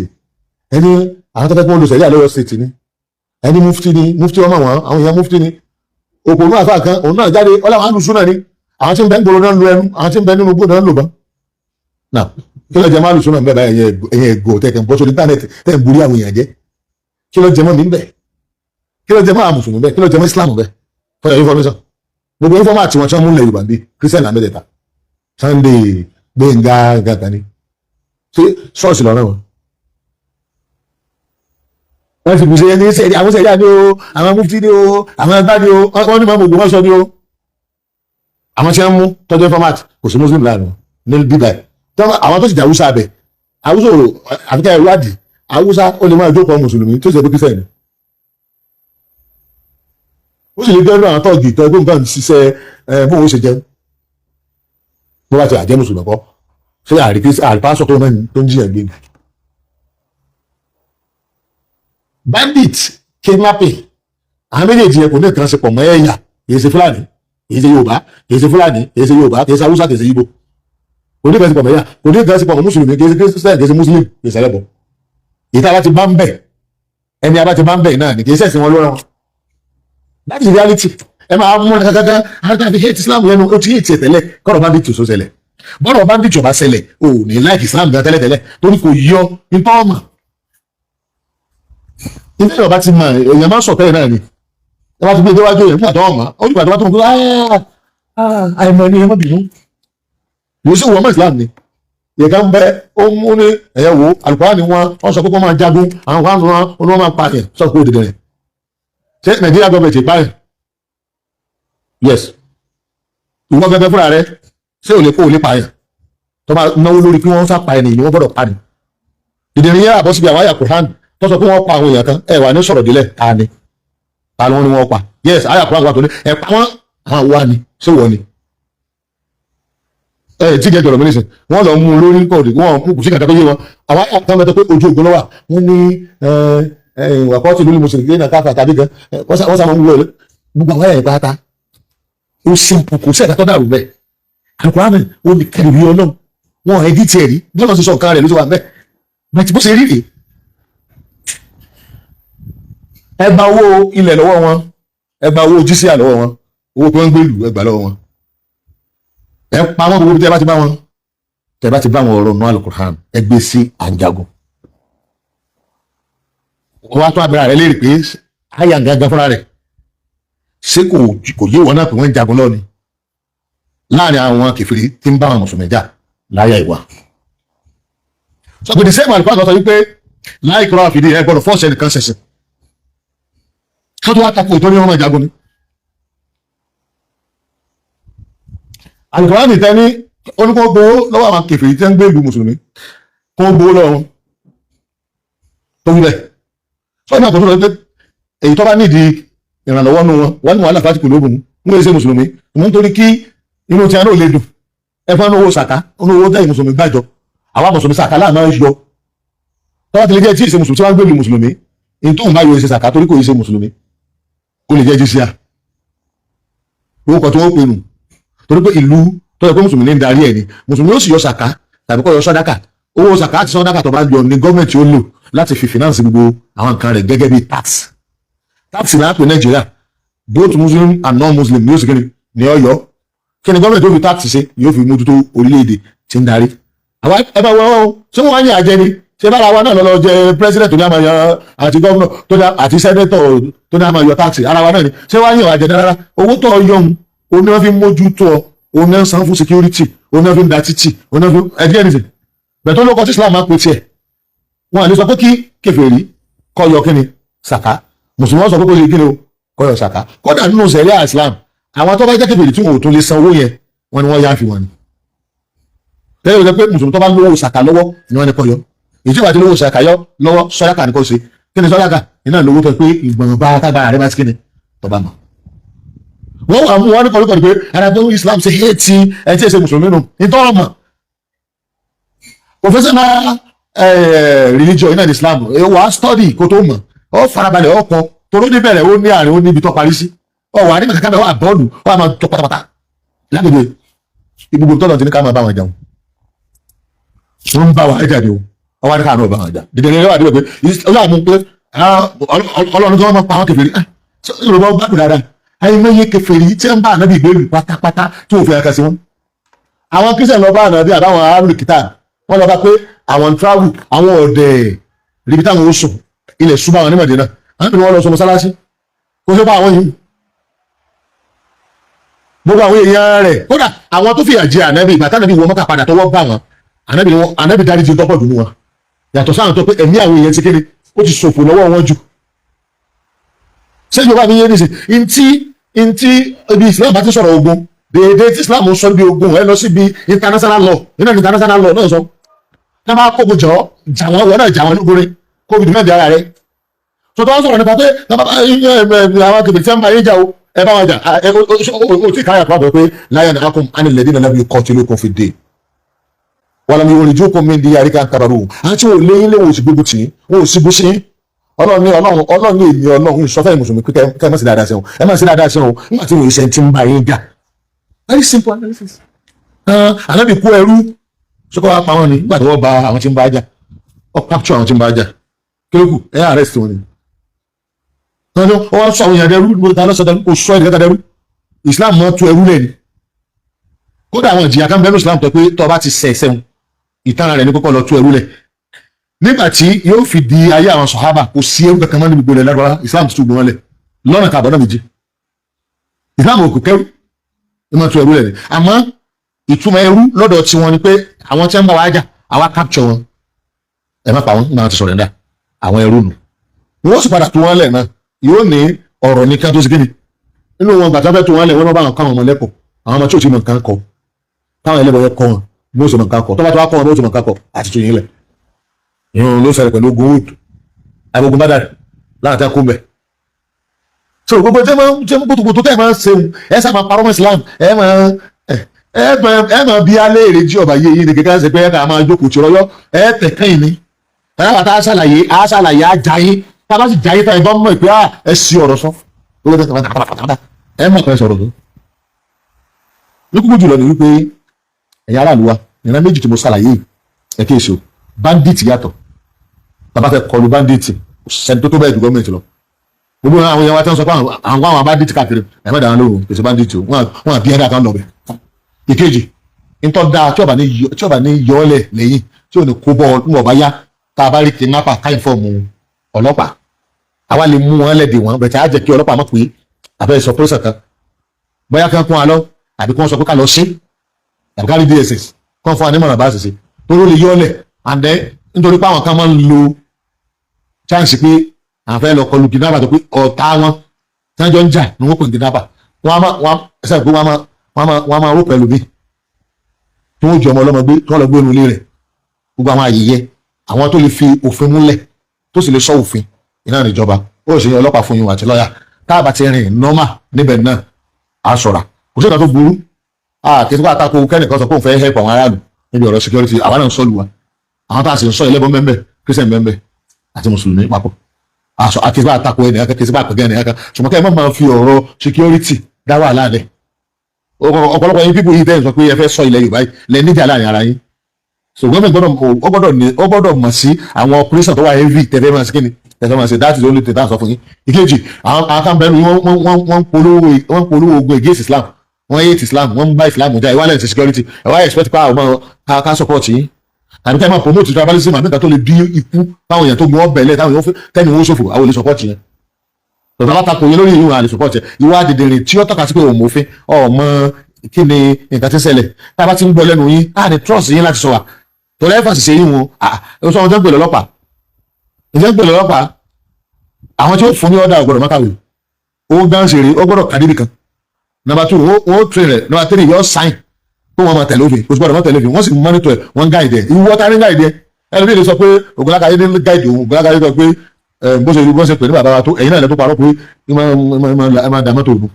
ẹni àwọn tó fẹ́ kí wọ́n lo sẹ̀ríà lọ́yọ̀ state ni, ẹni mufti ni, mufti ọmọ wọn, àwọn èèyàn mufti ni òpònú àfa kan, òun náà jáde ọlọ́wọ́n alùsùn náà ni. Àwọn tí ń bẹ ń gbòòrò náà ń lo ẹnu, àwọn tí ń bẹ nínú gbòòrò náà ń lò bá náà. Kí ló jẹ mọ́ alùsùn náà ń bẹ báyìí? Ẹ̀yẹ ẹ̀gọ́ tẹ̀ kẹ́ ń bọ́ sórí íńtánẹ́ẹ̀tì tẹ̀ ń borí àwọn èèyàn jẹ́, kí ló jẹ mọ́ mi ń bẹ? Kí ló jẹ mọ́ àwọn mùsùlùmí bẹ? Kí ló jẹ mọ́ Islam bẹ? For your information, gbogbo informat tí wọ́n tí wọ́n mú lẹ̀ Yorùbá bí Christian àmẹ́tẹ̀ẹ̀ta, Sunday Gbẹ̀ngà gàgà ni, ṣé ṣọ́ọ̀ṣì lọ́rọ̀ wọn? Wọ́n ti bùsẹ̀ ní sẹ́ẹ̀dì, àwọn sẹ́ẹ̀dì ni o, àwọn mufti ni o, àwọn ẹgbẹ́ ni o, wọ́n ní mọ̀ gbogbo wọn sọ ni o. Àwọn tí wọ́n mú tọ́jú informat, kò sí muslim láàrin ní bíbá ẹ̀. Àwọn tó sì jẹ́ Haúsá abẹ, Haúsá ò àfikẹ́ ìwádìí Haúsá, ó lè máa jókòó mùsùlùmí tó sì jẹ́ pé Christian ni. Ó sì lè jẹ́ àwọn tọ́ọ̀gì tó ẹgbẹ́ nǹkan ṣiṣẹ́ ẹ bóun ó ṣe jẹun, bó bá ti àjẹ́ mùsùlùmí kọ́. Ṣé àrípásọ̀ tó náà tó ń jiyàn gbé ni? Bandit, kidnapping, àwọn méjèèjì yẹn kò ní nǹkan ṣe pọ̀ mọ́ ẹ̀yà. Kìí ṣe Fúlàní, kìí ṣe Yorùbá, kìí ṣe Fúlàní, kìí ṣe Yorùbá, kìí ṣe Haúsá, kìí ṣe Ìgbò. Kò ní nǹkan ṣe pọ̀ mọ́ ẹ̀yà, kò ní nǹkan ṣe pọ̀ mọ́ mùsùlùmí, kìí ṣe Christian, kìí ṣe Muslim, kìí ṣe ẹlẹ́bọ. Ìta bá ti bá ń bẹ̀, ẹni a bá ti bá ń bẹ̀ náà ni, kìí ṣẹ̀sìn wọn lóra wọn. That is reality. Ẹ máa mú ẹ kankan àwọn fi hate Islam lẹ́nu. Ó ti hate ẹ̀ tẹ́lẹ̀ kọ́rọ̀ bandit tó ṣẹlẹ̀. Bọ́rọ̀ bandit ò bá ṣẹlẹ̀, ò ní like Islam gan tẹ́lẹ̀tẹ́lẹ̀, torí kò yọ nípa ọmọ ilé ìjọba ti mọ. Èèyàn máa ń sọ̀tẹ́ náà ni. Ẹ bá ti gbé déwájú èèyàn nígbà tó ọmọ ó nígbà tó bá tó mọ̀ pé àìmọ̀ ni, ẹ má bínú, yóò sì wọ́n mọ̀ Islam ni. Ìyẹ̀ká ń bẹ, ó mú ní ẹ̀yẹ wo Al-Qur'ani ni wọ́n sọ pé kó máa jagun, àwọn kan wọn wọ́n máa pààyàn, sọ pé ó dìde rẹ̀. Ṣé Nàìjíríà gọọmẹ̀ntì pààyàn? Yes. Ìwọ gẹ́gẹ́ fúnra rẹ, ṣé ò lè kó ò lè pààyàn? Tó bá náwó lórí pé wọ́n sá pa ẹni ni wọ́n gbọ́dọ̀ pa ni. Dìde ní yẹn àbọ̀ síbi àwọn àyà Qur'an tó sọ pé wọ́n pa àwọn èèyàn kan, ẹ wà ní sọ̀rọ̀ délẹ̀. Ta ni, ta ni wọ́n ní wọ́n pa? Yes, àyà Qur'an wà tó ní ẹ pa wọ́n. Àwọn wà ní ṣé wọ́n ni ẹ tí gẹ́gẹ́ ọ̀rọ̀ mi nìsín, wọ́n lọ mú un lórí kọ́ọ̀dù, wọ́n mú kù sí kàkà tó yé wọn. Àwọn àyà kan mẹ́tọ́ pé ojú ogun ló wà. Wọ́n ní wàkọ́tù lórí mùsùlùmí náà káfà tàbí gan, wọ́n sá máa ń wú ẹ. Gbogbo àwọn àyà ìpáta ó simple, kò sí ẹ̀ka tó dàrú bẹ́ẹ̀. Al-Qur'an ó ní kẹrì bí Ọlọ́run wọn ẹ̀ dí tiẹ̀ rí bọ́lá ṣe sọ nǹkan rẹ̀ ló ti wà mẹ́ bẹ́ẹ̀ tí bó ṣe rí rèé. Ẹ gba owó ilẹ̀ lọ́wọ́ wọn, ẹ gba owó jísíà lọ́wọ́ wọn, owó pé wọ́n ń gbé ìlú, ẹ gbà lọ́wọ́ wọn, ẹ pa wọn. Gbogbo tẹ bá ti bá wọn, tẹ bá ti bá wọn ọ̀rọ̀ nù Al-Qur'an, ẹ gbé sí àǹjagun. Wọ́n wá tó abẹ́rẹ́ rẹ léèrè pé àyà gangan fúnra rẹ̀, ṣé kò yé wọn náà pé wọ́n ń jagun lọ́ni láàrin àwọn kèfèrí tí ń bá àwọn mùsùlùmí jà láyà ìwà sọ pé the same Al-Qur'an sọ wípé láì kúrò àfìdí ẹ gbọ́dọ̀ force ẹnìkan ṣẹ̀ṣẹ̀ ká tó wá takò ìtọ́ni ọmọ ìjagun ni. Al-Qur'an tẹ́ ní oníkó gbowó lọ́wọ́ àwọn kèfèrí tí ń gbé ìlú mùsùlùmí, kó gbowó lọ́wọ́ wọn tó wí bẹ́ẹ̀ sọ ní àkóso lọ pé Èyí tó bá nídìí ìrànlọ́wọ́ nù wọn, wọ́n ní wàhálà fásitì lóògùn wọn lè ṣe mùsùlùmí wọn, nítorí kí inú tí a náà lè dùn. Ẹ fún owó sàká, owó tẹ̀yìn mùsùlùmí gbàjọ. Àwa mùsùlùmí, sàká láàmú yọ. Tọ́wọ́ ti lè jẹ́ tí ìṣe mùsùlùmí tí wọ́n ń gbèlú mùsùlùmí, èyí tó ń bá yọ ìṣe sàká, torí kò ṣe mùsùlùmí, kó lè jẹ́ jíṣíà orúkọ tí wọ́n pè nù, torí pé ìlú tó yẹ pé mùsùlùmí ní ń darí ẹ̀ ni. Mùsùlùmí ó sì yọ sàká tàbí kó yọ sàdákà. Owó sàká àti sàdákà tó bá yọ ní gọ́ọ̀mẹ̀ntì ó lò láti fi finance gbogbo àwọn nǹkan rẹ̀ gẹ́gẹ́ bí tax. Tax náà pè Nàìjíríà, both Muslim and non-Muslim ní oṣù kìíní ní Ọ̀yọ́. Kí ni gọ́ọ̀mẹ̀ntì ó fi tax ṣe? Yóò fi mójútó orílẹ̀-èdè tí ń darí. Àwa ẹ bá wọ́n o, ṣé wọ́n wá ní àjẹ ni? Ṣé bára wa náà lọ́lọ́ jẹ president tó ní àmọ́ yan, àti governor tó ní, àti senator tó ní àmọ́ yọ tax? Ara wa náà ni. Ṣé wọ́n á yàn àjẹ rárá? Owó tó yọ ohun òun ni wọ́n fi mójútó ọ, òun ni wọ́n san fún security, òun ni wọ́n fi ń da títì, òun ni wọ́n fi ẹ̀dí ẹ̀nìsìn bẹ̀tọ́ ló kọ́ tí Islam máa pe tiẹ̀. Wọn à ní sọ pé kí kèfèrí kó yọ kíni sàká. Mùsùlùmí wọn sọ pé kó ṣe kíni o, kó yọ sàká. Kódà nínú sẹ̀ríà Islam, àwọn tó bá jẹ́ kèfèrí tí wọn ò tún lè san owó yẹn, wọn ni wọ́n yá fi wọn ni. Tẹ́lẹ̀ wọ́n jẹ́ pé mùsùlùmí tó bá lówó sàká lọ́wọ́ ni wọ́n ní kó yọ. Ìjọba tí lówó sàká yọ lọ́wọ́, sàdákà ni kó ṣe. Kí ni sàdákà? Iná lówó tó pé ìgbọ̀n bá tágbára rẹ bá ti kíni tó bá mọ̀. Wọ́n wà mú wọn ní kọ́lùkọ́lù pé ara pé Islam ṣe hate ẹ tí ẹ ṣe mùsùlùmí nù nítorí ọmọ professional religion iná ní Islam. Wà á study kó tó mọ̀, ó farabalẹ̀, ó kọ toró ní bẹ̀rẹ̀, ó ní àárín, ó níbi tó parí sí. Ọ wà ní kankan bẹ́ẹ̀, wà bọ́ọ̀lù, ó wà máa tó pátápátá lágbègbè ibùgbé tọ́lọ̀ tí ní ká máa bá wọn jẹun. Wọ́n ń bá wa jáde o, wọ́n wá ní káàánú ọba wọn jà dídé ní wà débẹ̀ pé ó yà mú pé Ọlọ́run tí wọ́n máa pa àwọn kèfèrí. Yorùbá gbádùn dáadáa. Àìmọye kèfèrí tí wọ́n bá ànábì gbèrú pátápátá tí wọ́n fi ẹ̀ka sí wọn. Àwọn Christian lọ bá ànábì àbáwọn aráàlú kìtà, wọ́n lọ bá pé àwọn travel, àwọn ọ̀dẹ̀ ríbi táwọn ó sùn, ilẹ̀ súnmọ́ àwọn ní Mẹ̀dínà. Àwọn ìpínlẹ̀ wọn lọ sọ mọ́sálásí kó fẹ́ bá àwọn yìí, gbogbo àwọn èèyàn rẹ̀. Kódà àwọn tó fìyà jẹ ànábì, ìgbà tánábì wọ Mọ́kà padà tọwọ́ bá wọn, ànábì ni wọn, ànábì dárí ju tọ́pọ̀ dùnú wọn, yàtọ̀ sáwọn tó pé ẹ̀mí àwọn èèyàn ti kéde, ó ti ṣòfò lọ́wọ́ wọn jù. Sẹ́yìn ọba mi yé nísìn ntí ntí ibi Islam bá ti sọ̀rọ̀ ogun déédéé tí Islam sọ bí ogun, ẹ lọ síbi international law. Nínú international law náà sọ tá a bá kógun jọ jà wọn, wọn náà jà wọn lógun kóbi dùn mẹ́bi ara rẹ. Tó tó ń sọ̀rọ̀ nípa pé àwọn kèfèrí tí wọ́n bá yín jà o, ẹ bá wọn jà, o tí káyà pàbọ̀ pé لا ينهاكم عن الذين لم يقاتلوكم في الدين ولم يخرجوكم من دياركم أن تبروهم. Àti wọn ò lé yín lé, wọn ò sì gbógun tì í, wọn ò sì bú sí. Ọlọ́run ní Ọlọ́run, Ọlọ́run ní èmi Ọlọ́run sọ fẹ́ mùsùlùmí pé kẹ́ ẹ má sí dáadáa sí wọn, ẹ má sí dáadáa sí wọn nígbà tí wọn ò ṣe ti ń bá yín jà. Very simple analysis. Ànábì kú ẹrú sọkọ wa pa wọn ni nígbà tí wọ́n bá àwọn tí ń bá jà, ọ capture àwọn tí ń bá jà, kí ló kù? Ẹ arrest wọn ni. Wọ́n sọ àwọn èèyàn dẹrú. Ta ló sọ dẹrú? Kò sọ ẹnìkan dẹrú. Islam mọ́ tú ẹrú lẹ́ni. Kódà àwọn ìjìyà kan bẹ́ẹ̀ ní Islam tó pé tó bá ti ṣẹ̀ ẹ̀ṣẹ̀, ìtara rẹ̀ ní kókó lọ tú ẹrú lẹ̀. Nígbà tí yóò fi di ayé àwọn sọ̀hábà, kò sí ẹrú kankan mọ́ ní gbogbo ilẹ̀ Lárúbáwá. Islam ti tú gbogbo wọn lẹ̀ lọ́nà kàbọ̀ náà méjì. Islam ò kò kẹrù, ẹ máa tú ẹrú lẹ̀ ni. Àmọ́ ìtumọ̀ ẹrú lọ́dọ̀ tiwọn ni pé àwọn tí wọ́n bá wa jà, àwa capture wọn, ẹ má pa wọn nígbà wọn ti surrender, àwọn ẹrú nù. Wọ́n sì padà tú wọn lẹ̀ náà. Yóò ní ọ̀rọ̀ nìkan tó ṣe kíni nínú wọn. Gbàtà fẹ́ tú wọn lẹ̀, wọ́n bá wọn kọ́ àwọn ọmọ lẹ́kọ̀ọ́, àwọn ọmọ tí ò ti mọ̀ nǹkan kọ, táwọn ẹlẹ́bọ̀ yẹ kọ́ wọn bí ó ṣe mọ̀ nǹkan kọ. Tó bá tó wá kọ́ wọn bí ó ṣe mọ̀ nǹkan kọ àti tó yín lẹ̀. Ìrùn ló ṣẹlẹ̀ pẹ̀lú ogun Uhud àbí ogun Badr láwọn tẹ́ kú mbẹ̀. So gbogbo tẹ́ máa ń tẹ́ gbogbo tẹ́ máa ń ṣeun, ẹ sá máa parọ́ mọ́ Islam. Ẹ máa bí alẹ́ èrè jí ọba yé yín ni kékeré ṣe pé ẹ kà máa jókòó tí ọyọ́ ẹ tẹ̀ kẹ́yìn ni. Ẹ bá tá a ṣàlàyé, a ṣàlàyé, a jà yín. Tá a bá sì jà yín tán, ẹ bá mọ̀ pé ẹ sí ọ̀rọ̀ sọ, ẹ mọ̀ pé ẹ sọ̀rọ̀ tó ní kúkú jùlọ ni wípé ẹ̀yin aráàlú wa, ìran méjì tí mo ṣàlàyé yìí, ẹ kíyèsí o. Bandit yàtọ̀. Bàbá fẹ́ kọlu bandit, sẹ́ni tó tó bẹ́ẹ̀ ju gọ́ọ̀mẹ̀ntì lọ. Gbogbo àwọn èèyàn wa tí wọ́n sọ pé àwọn bandit káàkiri, ẹ̀ mẹ́ta wọn lóhùn pèsè bandit o, wọn àbí ẹ̀dá kan lọ bẹ̀. Ìkejì ntọ́ da tí ọba ní yọ ọ́lẹ̀ lẹ́yìn tí ò ní kó bọ́ ní ọba yá, tá a bá rí kidnapper, ká inform ọlọ́pàá, àwa lè mú wọn lẹ́dẹ̀ wọn bẹ̀tẹ̀, á jẹ́ kí ọlọ́pàá mọ̀ pé àbẹ́ sọ pé sọ̀kan bóyá kí wọ́n kún wa lọ, àbí kí wọ́n sọ pé ká lọ sí, àbí ká rí DSS kí wọ́n fún wa ní mọ̀nà bá ṣe ṣe torí ó lè yọ ọ́lẹ̀. And then nítorí pé àwọn kan máa ń lo chance pé àwọn fẹ́ lọ kọlu kidnapper, tó pé ọ̀tá wọn tí wọ́n jọ ń jà ni wọ́n pè ní kidnapper. Wọ́n á máa wọ́n á pé wọ́n á máa rò pẹ̀lú mi tí wọ́n jọ ọmọ ọlọ́mọ gbé, tí wọ́n lọ gbé inú ilé rẹ̀. Gbogbo àwọn àyè yẹ àwọn tó lè fi òfin múlẹ̀, tó sì lè sọ òfin iná níjọba. Ó sì yan ọlọ́pàá fún yín àti lọ́ọ̀yà. Tá a bá ti rìn normal níbẹ̀ náà, á ṣọ́ra. Kò sí nǹkan tó burú. Kí n tó àtakò kẹ́nìkan sọ pé òun fẹ́ help àwọn aráàlú níbi ọ̀rọ̀ security. Àwa náà ń sọ́lù wa. Àwọn tá a sì ń sọ, ẹlẹ́bọn bẹ́ẹ̀, Christian bẹ́ẹ̀ àti mùsùlùmí papọ̀. Àṣọ àkíyèsí bá àtakò ẹnìkan, kí n bá àpẹgẹ ẹnìkan, ṣùgbọ́n kẹ́ ẹ má máa fi ọ̀rọ̀ security dá wàhálà lẹ̀. Ọ̀pọ̀lọpọ̀ yín people yìí tẹ́ ẹ̀ sọ pé ẹ fẹ́ sọ ilẹ̀ Yorùbá yìí lẹ níjà láàrin ara yín. So government gbọ́dọ̀, ó gbọ́dọ̀ ní, ó gbọ́dọ̀ mọ̀ sí àwọn operation tó wà heavy tẹ́fẹ́ máa ṣe. Kíni tẹ́fẹ́ máa ṣe? That is the only thing tá à ń sọ fún yín. Ìkejì, àwọn kan bẹ́ẹ̀ ni wọ́n polówó ogun against Islam. Wọ́n hate Islam, wọ́n ń bá Islam jà. Ìwálẹ̀ ṣe security, ẹ wá expect pa àwọn ká support yín, tàbí ká máa promote tribalism, àbí nǹkan tó lè bí ikú táwọn èèyàn tó gbọ́ bẹ̀lẹ̀, táwọn èèyàn tẹ́ni owó ṣòfò. Àwọn olè support yẹn tọ̀tọ̀ látakò yẹn lórí ìwọ̀n àlè support yẹn. Ìwà dìdìrìn tí ó tọ́ka sí pé òun mòfin ọmọ, kí ni nǹkan tí ń ṣẹlẹ̀? Tá a bá ti ń gbọ́ lẹ́nu yín, á ní trust yín láti sọ wà torí ẹ̀fà sì ṣe yín wọn. Ó sọ wọn tó ń pè lọ́lọ́pàá, ìjẹ́ ń pè lọ́lọ́pàá, àwọn tí ó fún ní ọ̀dà ọ̀gbọ̀dọ̀ mọ́kàwé owó gán ṣeré, ó gbọ́dọ̀ kàdébì kan. Number two, ó train rẹ̀. Number three, yóò sign kó wọn máa tẹ̀lé òfin. Kò sí gbọ́dọ̀ máa tẹ̀lé òfin. Wọ́n sì monitor ẹ̀, wọ́n guide ẹ̀. Ìwọ ta ní guide ẹ̀? Ẹlòmíì lè sọ pé Ògúnlákayé ní guide òun. Ògúnlákayé sọ pé bó ṣe bó ṣe pè ní bàbá wa tó, ẹ̀yin náà lè tó parọ́ pé ẹ máa dà mọ́tò ògùn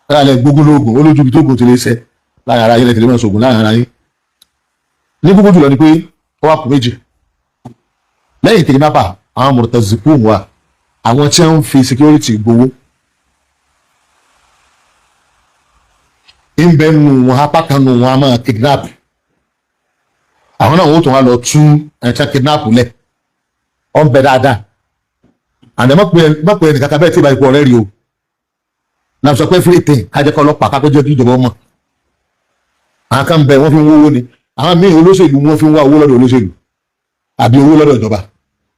ẹ alẹ́ gbógun lóògùn. Ó lójú ibi tó gùn ti lè ṣẹ láàrin ara yín, lè tẹ̀lé máa ṣògùn láàrin ara yín. Ní gbogbo jùlọ ni pé ó wà kú méjì lẹ́yìn kidnapper, àwọn murtazikun wà, àwọn tí wọ́n ń fi security gbowó ń bẹ nù wọn. Apá kan nù wọn a máa kidnap. Àwọn náà wọ́n tún wá lọ tú ẹ̀ka kidnap lẹ̀. Ọ̀ ń bẹ dáadáa. Àná má pé ẹnìkan kan bẹ́ẹ̀ tí ìbá ipò ọ̀rẹ́ rí o náà sọ pé everything kájẹ́ kọ́ ọlọ́pàá, kájẹ́ kí ìjọba ọmọ. Àwọn kan bẹ, wọ́n fi ń wówó ni. Àwọn míì, olóṣèlú, wọ́n fi ń wá owó lọ́dọ̀ olóṣèlú, àbí owó lọ́dọ̀ ìjọba,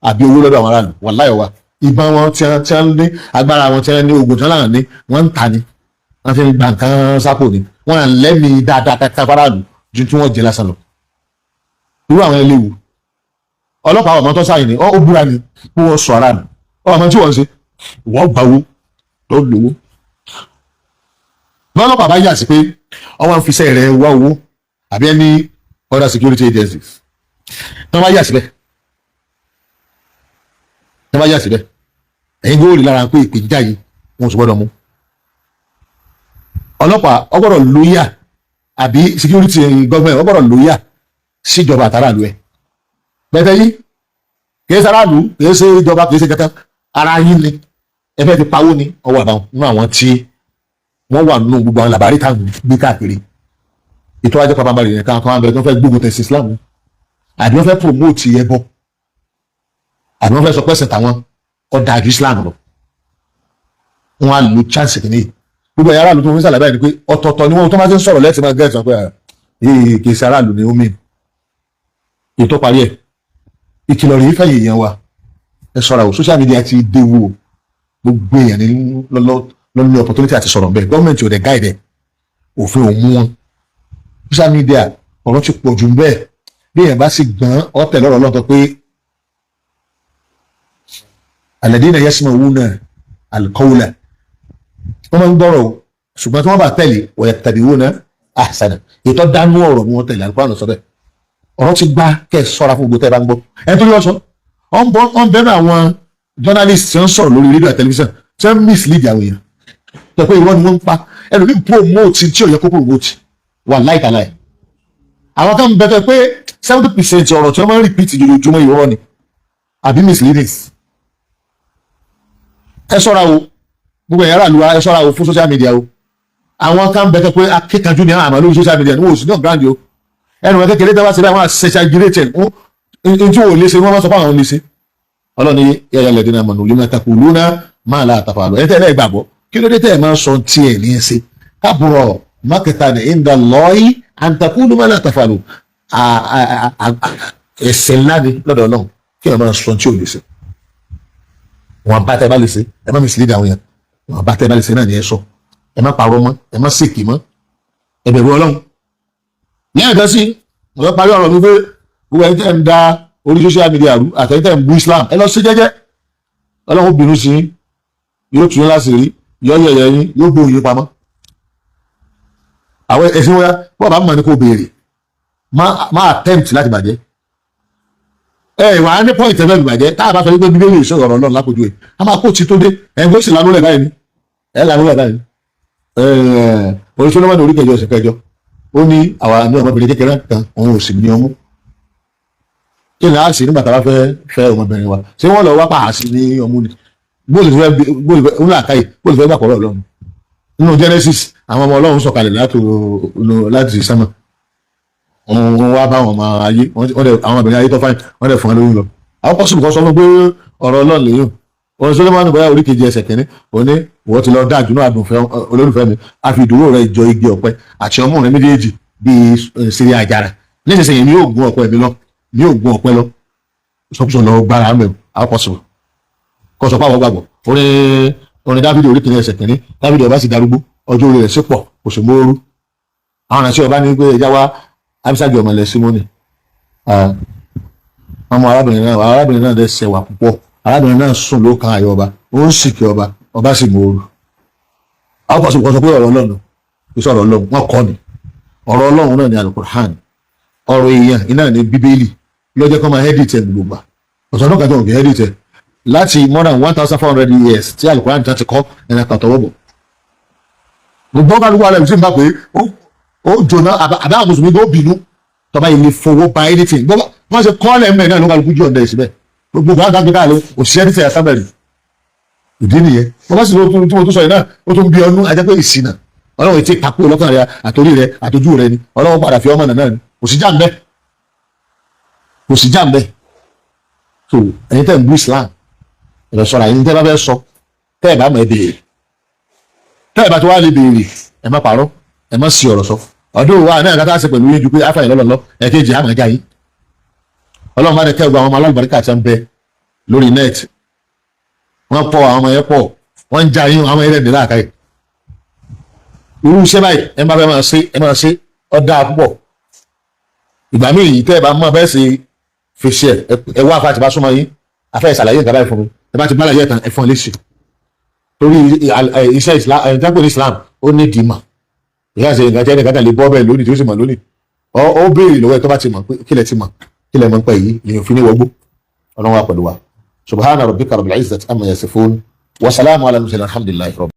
àbí owó lọ́dọ̀ àwọn aráàlú. Wàláyọ̀ wa, ìbọn wọn tí wọ́n ní, agbára wọn tí wọ́n ní, oògùn tí wọ́n láwọn ní, wọ́n ń ta ni. Wọ́n fi ń gba nǹkan sápò ni. Wọ́n à ń lẹ́mìí dáadáa kankan faraàlú ju tí wọ́n jẹ lásán lọ. Irú àwọn eléwu ọlọ́pàá, ọmọ tó sáyìn ni ó búra ni kí wọ́n sọ aráàlú. Ọmọ tí wọ́n ń ṣe, wọ́n gbà owó tó lówó. Bọ́lọ́pàá bá yà sí pé ọwọ́ ń fiṣẹ́ rẹ̀ wá owó, àbí ẹni other security agencies tí wọ́n bá yà síbẹ̀, tí wọ́n bá yà síbẹ̀, ẹ̀yin góòlù lára pé ìpèníjà yìí, wọn ò sì gbọ́dọ̀ mú ọlọ́pàá. Ó gbọ́dọ̀ loyal, àbí security government ó gbọ́dọ̀ loyal síjọba àtàràlú ẹ̀. Bẹ́ẹ̀ yìí kìí sàràlú, kìí ṣe ìjọba, kìí ṣe kankan, ara yín ni ẹ fẹ́ fi pawó ni. Ọwọ́ àbáwọn nínú àwọn tí wọ́n wà nínú gbogbo àwọn làbárí táwọn gbé káàkiri ètò ajé pàpàmọ́rì yẹn kan kan abẹ́rẹ́ tó fẹ́ gbógun tẹ̀sí Islam, àbí wọ́n fẹ́ promote ẹbọ, àbí wọ́n fẹ́ sọ pẹ́sẹ̀ táwọn ọ̀dà ju Islam lọ, wọ́n á lo chance kìíní. Gbogbo ẹ̀yà aráàlú tó ń sàlàyé báyìí ni pé ọ̀tọ̀ọ̀tọ̀ ni wọ́n tó máa ti ń sọ̀rọ̀ lẹ́tì máa gẹ̀ẹ́sì pé ee, kì í ṣe aráàlú ni ó mìn. Ètò parí ẹ̀, ìkìlọ̀ rèé fẹ̀yìn èèyàn wa: ẹ ṣọ́ra o. Social media ti déwu o. Gbogbo èèyàn ní lọ́lọ́ ní opportunity àti sọ̀rọ̀ bẹ́ẹ̀. Gọ́ọ̀mẹ̀ntì ò dẹ̀ guide ẹ̀, òfin ò mú wọn. Social media, ọ̀rọ̀ ti pọ̀ jù bẹ́ẹ̀. Bí èèyàn bá sì gbọ́n ọ̀tẹ̀ lọ́rọ̀ lọ́tọ̀ pé alladhina yasma'una al-qawla, wọ́n máa ń gbọ́rọ̀ o, ṣùgbọ́n tí wọ́n bá tẹ̀lé, wa yattabi'una ahsana, ètò dánú ọ̀rọ̀ ni wọ́n tẹ̀lé. Al-Qur'an sọ bẹ́ẹ̀. Ọ̀rọ̀ ti gbá kẹ́ ẹ sọ́ra fún gbogbo tẹ́ ẹ bá ń gbọ́. Ẹni tó yọ sọ ọ̀n bẹ́ẹ̀, àwọn journalist tí wọ́n sọ̀rọ̀ lórí rédíò àti tẹlifíṣàn tí wọ́n mislead àwọn èèyàn tó pé irọ́ ni wọ́n ń pa. Ẹlòmíì promote tí ò yẹ kó promote wà láìkàláì. Àwọn kan bẹ tẹ pé 70% ọ̀rọ̀ tí wọ́n máa ń repeat lójoojúmọ́, irọ́ ni àbí misleading. Ẹ ṣọ́ra o, gbogbo ẹ̀yà aráàlú, ẹ ṣọ́ra o fún social media o. Àwọn kan bẹ tẹ pé akíkanjú ni àmọ́ lórí social media ni wọ́n ò sí ní ọ̀gbáǹdì o. Ẹnu wọn kékeré tẹ́ bá ṣe báyìí, wọ́n á ṣẹṣagirẹ́tẹ̀ ní tí wọ́n ò lè ṣe, wọ́n máa sọ fún àwọn lè ṣe. Ọlọ́ni yẹ́yẹ́ lẹ́dínà mọ̀nà lima taquluna ma la taf'alun. Ẹ̀ tẹ́lẹ̀ gbàgbọ́, kí ló dé tẹ́ ẹ̀ máa sọ tí ẹ̀ ní í ṣe? Kabura maqtan inda Allahi an taqulu ma la taf'alun. Ẹ̀ṣẹ̀ ńlá ni lọ́dọ̀ Ọlọ́run kí ẹ̀ máa sọ tí ò lè ṣe. Wọn bá tẹ́ bá lè ṣe, ẹ má mislead àwọn yẹn. Wọn bá tẹ́ bá lè ṣe náà ni ẹ sọ. Ẹ má parọ́ mọ́, ẹ má ṣèkì mọ́, ẹ bẹ̀rù Ọlọ́run. Ní ẹ̀kan sí, mo fẹ́ parí ọ̀rọ̀ mi pé gbogbo ẹni tẹ́ ń da orí social media rú, àtẹ̀yìn tẹ́ ń bú Islam, ẹ lọ sí jẹ́jẹ́. Ọlọ́run bínú sí yín, yóò tún yín láṣìírí, yóò yẹ̀yẹ́ yín, yóò gbóhùn yín pamọ́. Àwọn ẹ̀sìn wọn bọ́ọ̀ bá mọ̀ ní kò béèrè, má attempt láti bàjẹ́. Ẹ wà á ní point ẹ̀fẹ́ ìbàjẹ́ tá a bá sọ wípé Bíbélì ìṣòro ọ̀rọ̀ Ọlọ́run lápòjú ẹ̀, a máa kó ti tó dé ẹ̀ ń gbé sí lanú lẹ̀ báyìí ni, ẹ̀ lanú lẹ̀ báyìí ni. Orí Solomoni orí kẹjọ, ẹsẹ̀ kẹjọ, ó ní àwa ní ọmọbìnrin kékeré kan, òun ò sì ní ọmú. Kí ni a sì nígbà tá a bá fẹ́ fẹ́ ọmọbìnrin wa? Ṣé wọ́n lọ wá pàá sí ní ọmú ni? Bóòlù fẹ́, bóòlù fẹ́ ńlá àkáyè, bóòlù fẹ́ gbàpọ̀ Ọlọ́run. Nínú Genesis, àwọn ọmọ Ọlọ́run sọ̀kalẹ̀ láti sánmà, wọ́n wá bá àwọn ọmọ ayé, wọ́n dẹ̀ àwọn ọmọbìnrin ayé tó fáyìn, wọ́n dẹ̀ fún wọn lóyún lọ. Àwọn pọ́sibù kan sọ fún pé ọ̀rọ̀ Ọlọ́run lèyìn. Orin Solomoni bóyá orí kejì, ẹsẹ̀ kìíní, ó ní wọ́n ti lọ dájú náà àdùnfẹ́ olólùfẹ́ mi, a fi ìdúró rẹ̀ jọ igi ọ̀pẹ, àti ọmú rẹ̀ méjèèjì bíi sírí àjàrà. Nísinsìnyí mi yóò gun ọ̀pẹ mi lọ, mi yóò gun ọ̀pẹ lọ. Sọkúsọ lọ gbára mẹ́. Àwọn pọ́sibù kọ́ sọ pé àwọn gbàgbọ́. Orin Dáfídì orí kìíní, ẹsẹ̀ kìíní, Dáfídì ọba sì darúgbó, ọjọ́ orí rẹ̀ sì pọ̀, kò sì mórú. Àwọn àti ọba ní pé ẹja wá Abisagi ọmọlẹ̀ Simoni. Ọmọ arábìnrin náà, arábìnrin náà dẹ̀ ṣẹwà púpọ̀. Arábìnrin náà sùn ló kan àyè ọba, ó ń sìkì ọba, ọba sì mórú. Àwọn pàṣẹ kò sọ pé ọ̀rọ̀ Ọlọ́run kò sọ ọ̀rọ̀ Ọlọ́run, wọn kọ́ ni. Ọ̀rọ̀ Ọlọ́run náà ni Alukur'an, ọ̀rọ̀ èèyàn iná ní Bíbélì. Lọ́jọ́ kan máa edit ẹ̀ gbogbo gbà ọ̀sán náà kàtó òkè edit ẹ̀ láti more than 1400 years tí Alukur'an ti kọ́ ẹ̀nà kan tọwọ́ bọ̀. Gbogbo kálukú alẹ́ sì ń bá pé ó jóná. Àbá àwọn mùsùlùmí tó bínú tọba yìí lè fowó pa anything gbogbo wọ́n ṣe kọ́lẹ̀ mẹ́ náà ló kálukú jù ọ̀dẹ̀ síbẹ̀. Gbogbo kan kan kíkà lé òṣìṣẹ́ ní tẹ̀yà sábẹ̀rì. Ìdí nìyẹn. Wọ́n bá sì tó tí mo tún sọ yìí náà, ó tún bí ọdún ajẹ́ pé ìsìnà Ọlọ́run ti kakú lọ́kàn rẹ àtòrí rẹ àtòjú rẹ ni. Ọlọ́run padà fi ọmọ náà ni. Kò sí jàǹbẹ́, kò sí jàǹbẹ́. So ẹ̀yin tẹ́ ń bú Islam, ẹ lọ sọ̀rọ̀. Ẹ̀yin tẹ́ bá fẹ́ sọ, tẹ́ ẹ̀ bá mọ̀, ẹ béèrè. Tẹ́ ẹ̀ bá ti wá lè béèrè, ẹ má parọ́, ẹ má sì ọ̀rọ̀ sọ. Ọdún wa náà kátà ṣe pẹ̀lú yín ju pé afa ìlọ́lọ́lọ́ ẹ̀kejì àmọ́ ẹja yín. Ọlọ́run bá ní kẹ́ gbogbo àwọn ọmọ alábàríkà tí ń bẹ lórí net. Wọ́n pọ̀, àwọn ọmọ yẹn pọ̀, wọ́n ń já yín. Àwọn ọmọ yẹn ní láàkáyè irú iṣẹ́ báyìí. Ẹ má fẹ́ máa ṣe, ẹ máa ṣe, ó dáa púpọ̀. Ìgbà míì yìí tẹ́ ẹ bá mọ̀ bẹ́ẹ̀ ṣe fèsì ẹ, ẹ wá àfa àti bá súnmọ́ yín, afẹ́ ìṣàlàyé nǹkan báyìí fún mi. Ẹ bá ti bá àlàyé ẹ̀ tán, ẹ fún ẹ léṣe, torí iṣẹ́ Islam ẹ̀ jágbó ní Islam, ó ní dìímà. Ìyá ṣe nǹkan tí ẹnìkan kan lè bọ́ bẹ́ẹ̀ lónìí tí ó sì mọ̀ lónìí. Ó béèrè lọ́wọ́ ẹ̀ tó bá ti mọ̀ pé kílẹ̀ ti mọ̀, kílẹ̀ mọ̀ pẹ́ yìí lèyìn fi ní wọgbó. Ọlọ́run wa pẹ̀lú wa. Subhana rabbika rabbil izzati amma yasifun wa salamu ala al-mursalin, alhamdulillahi rabbil.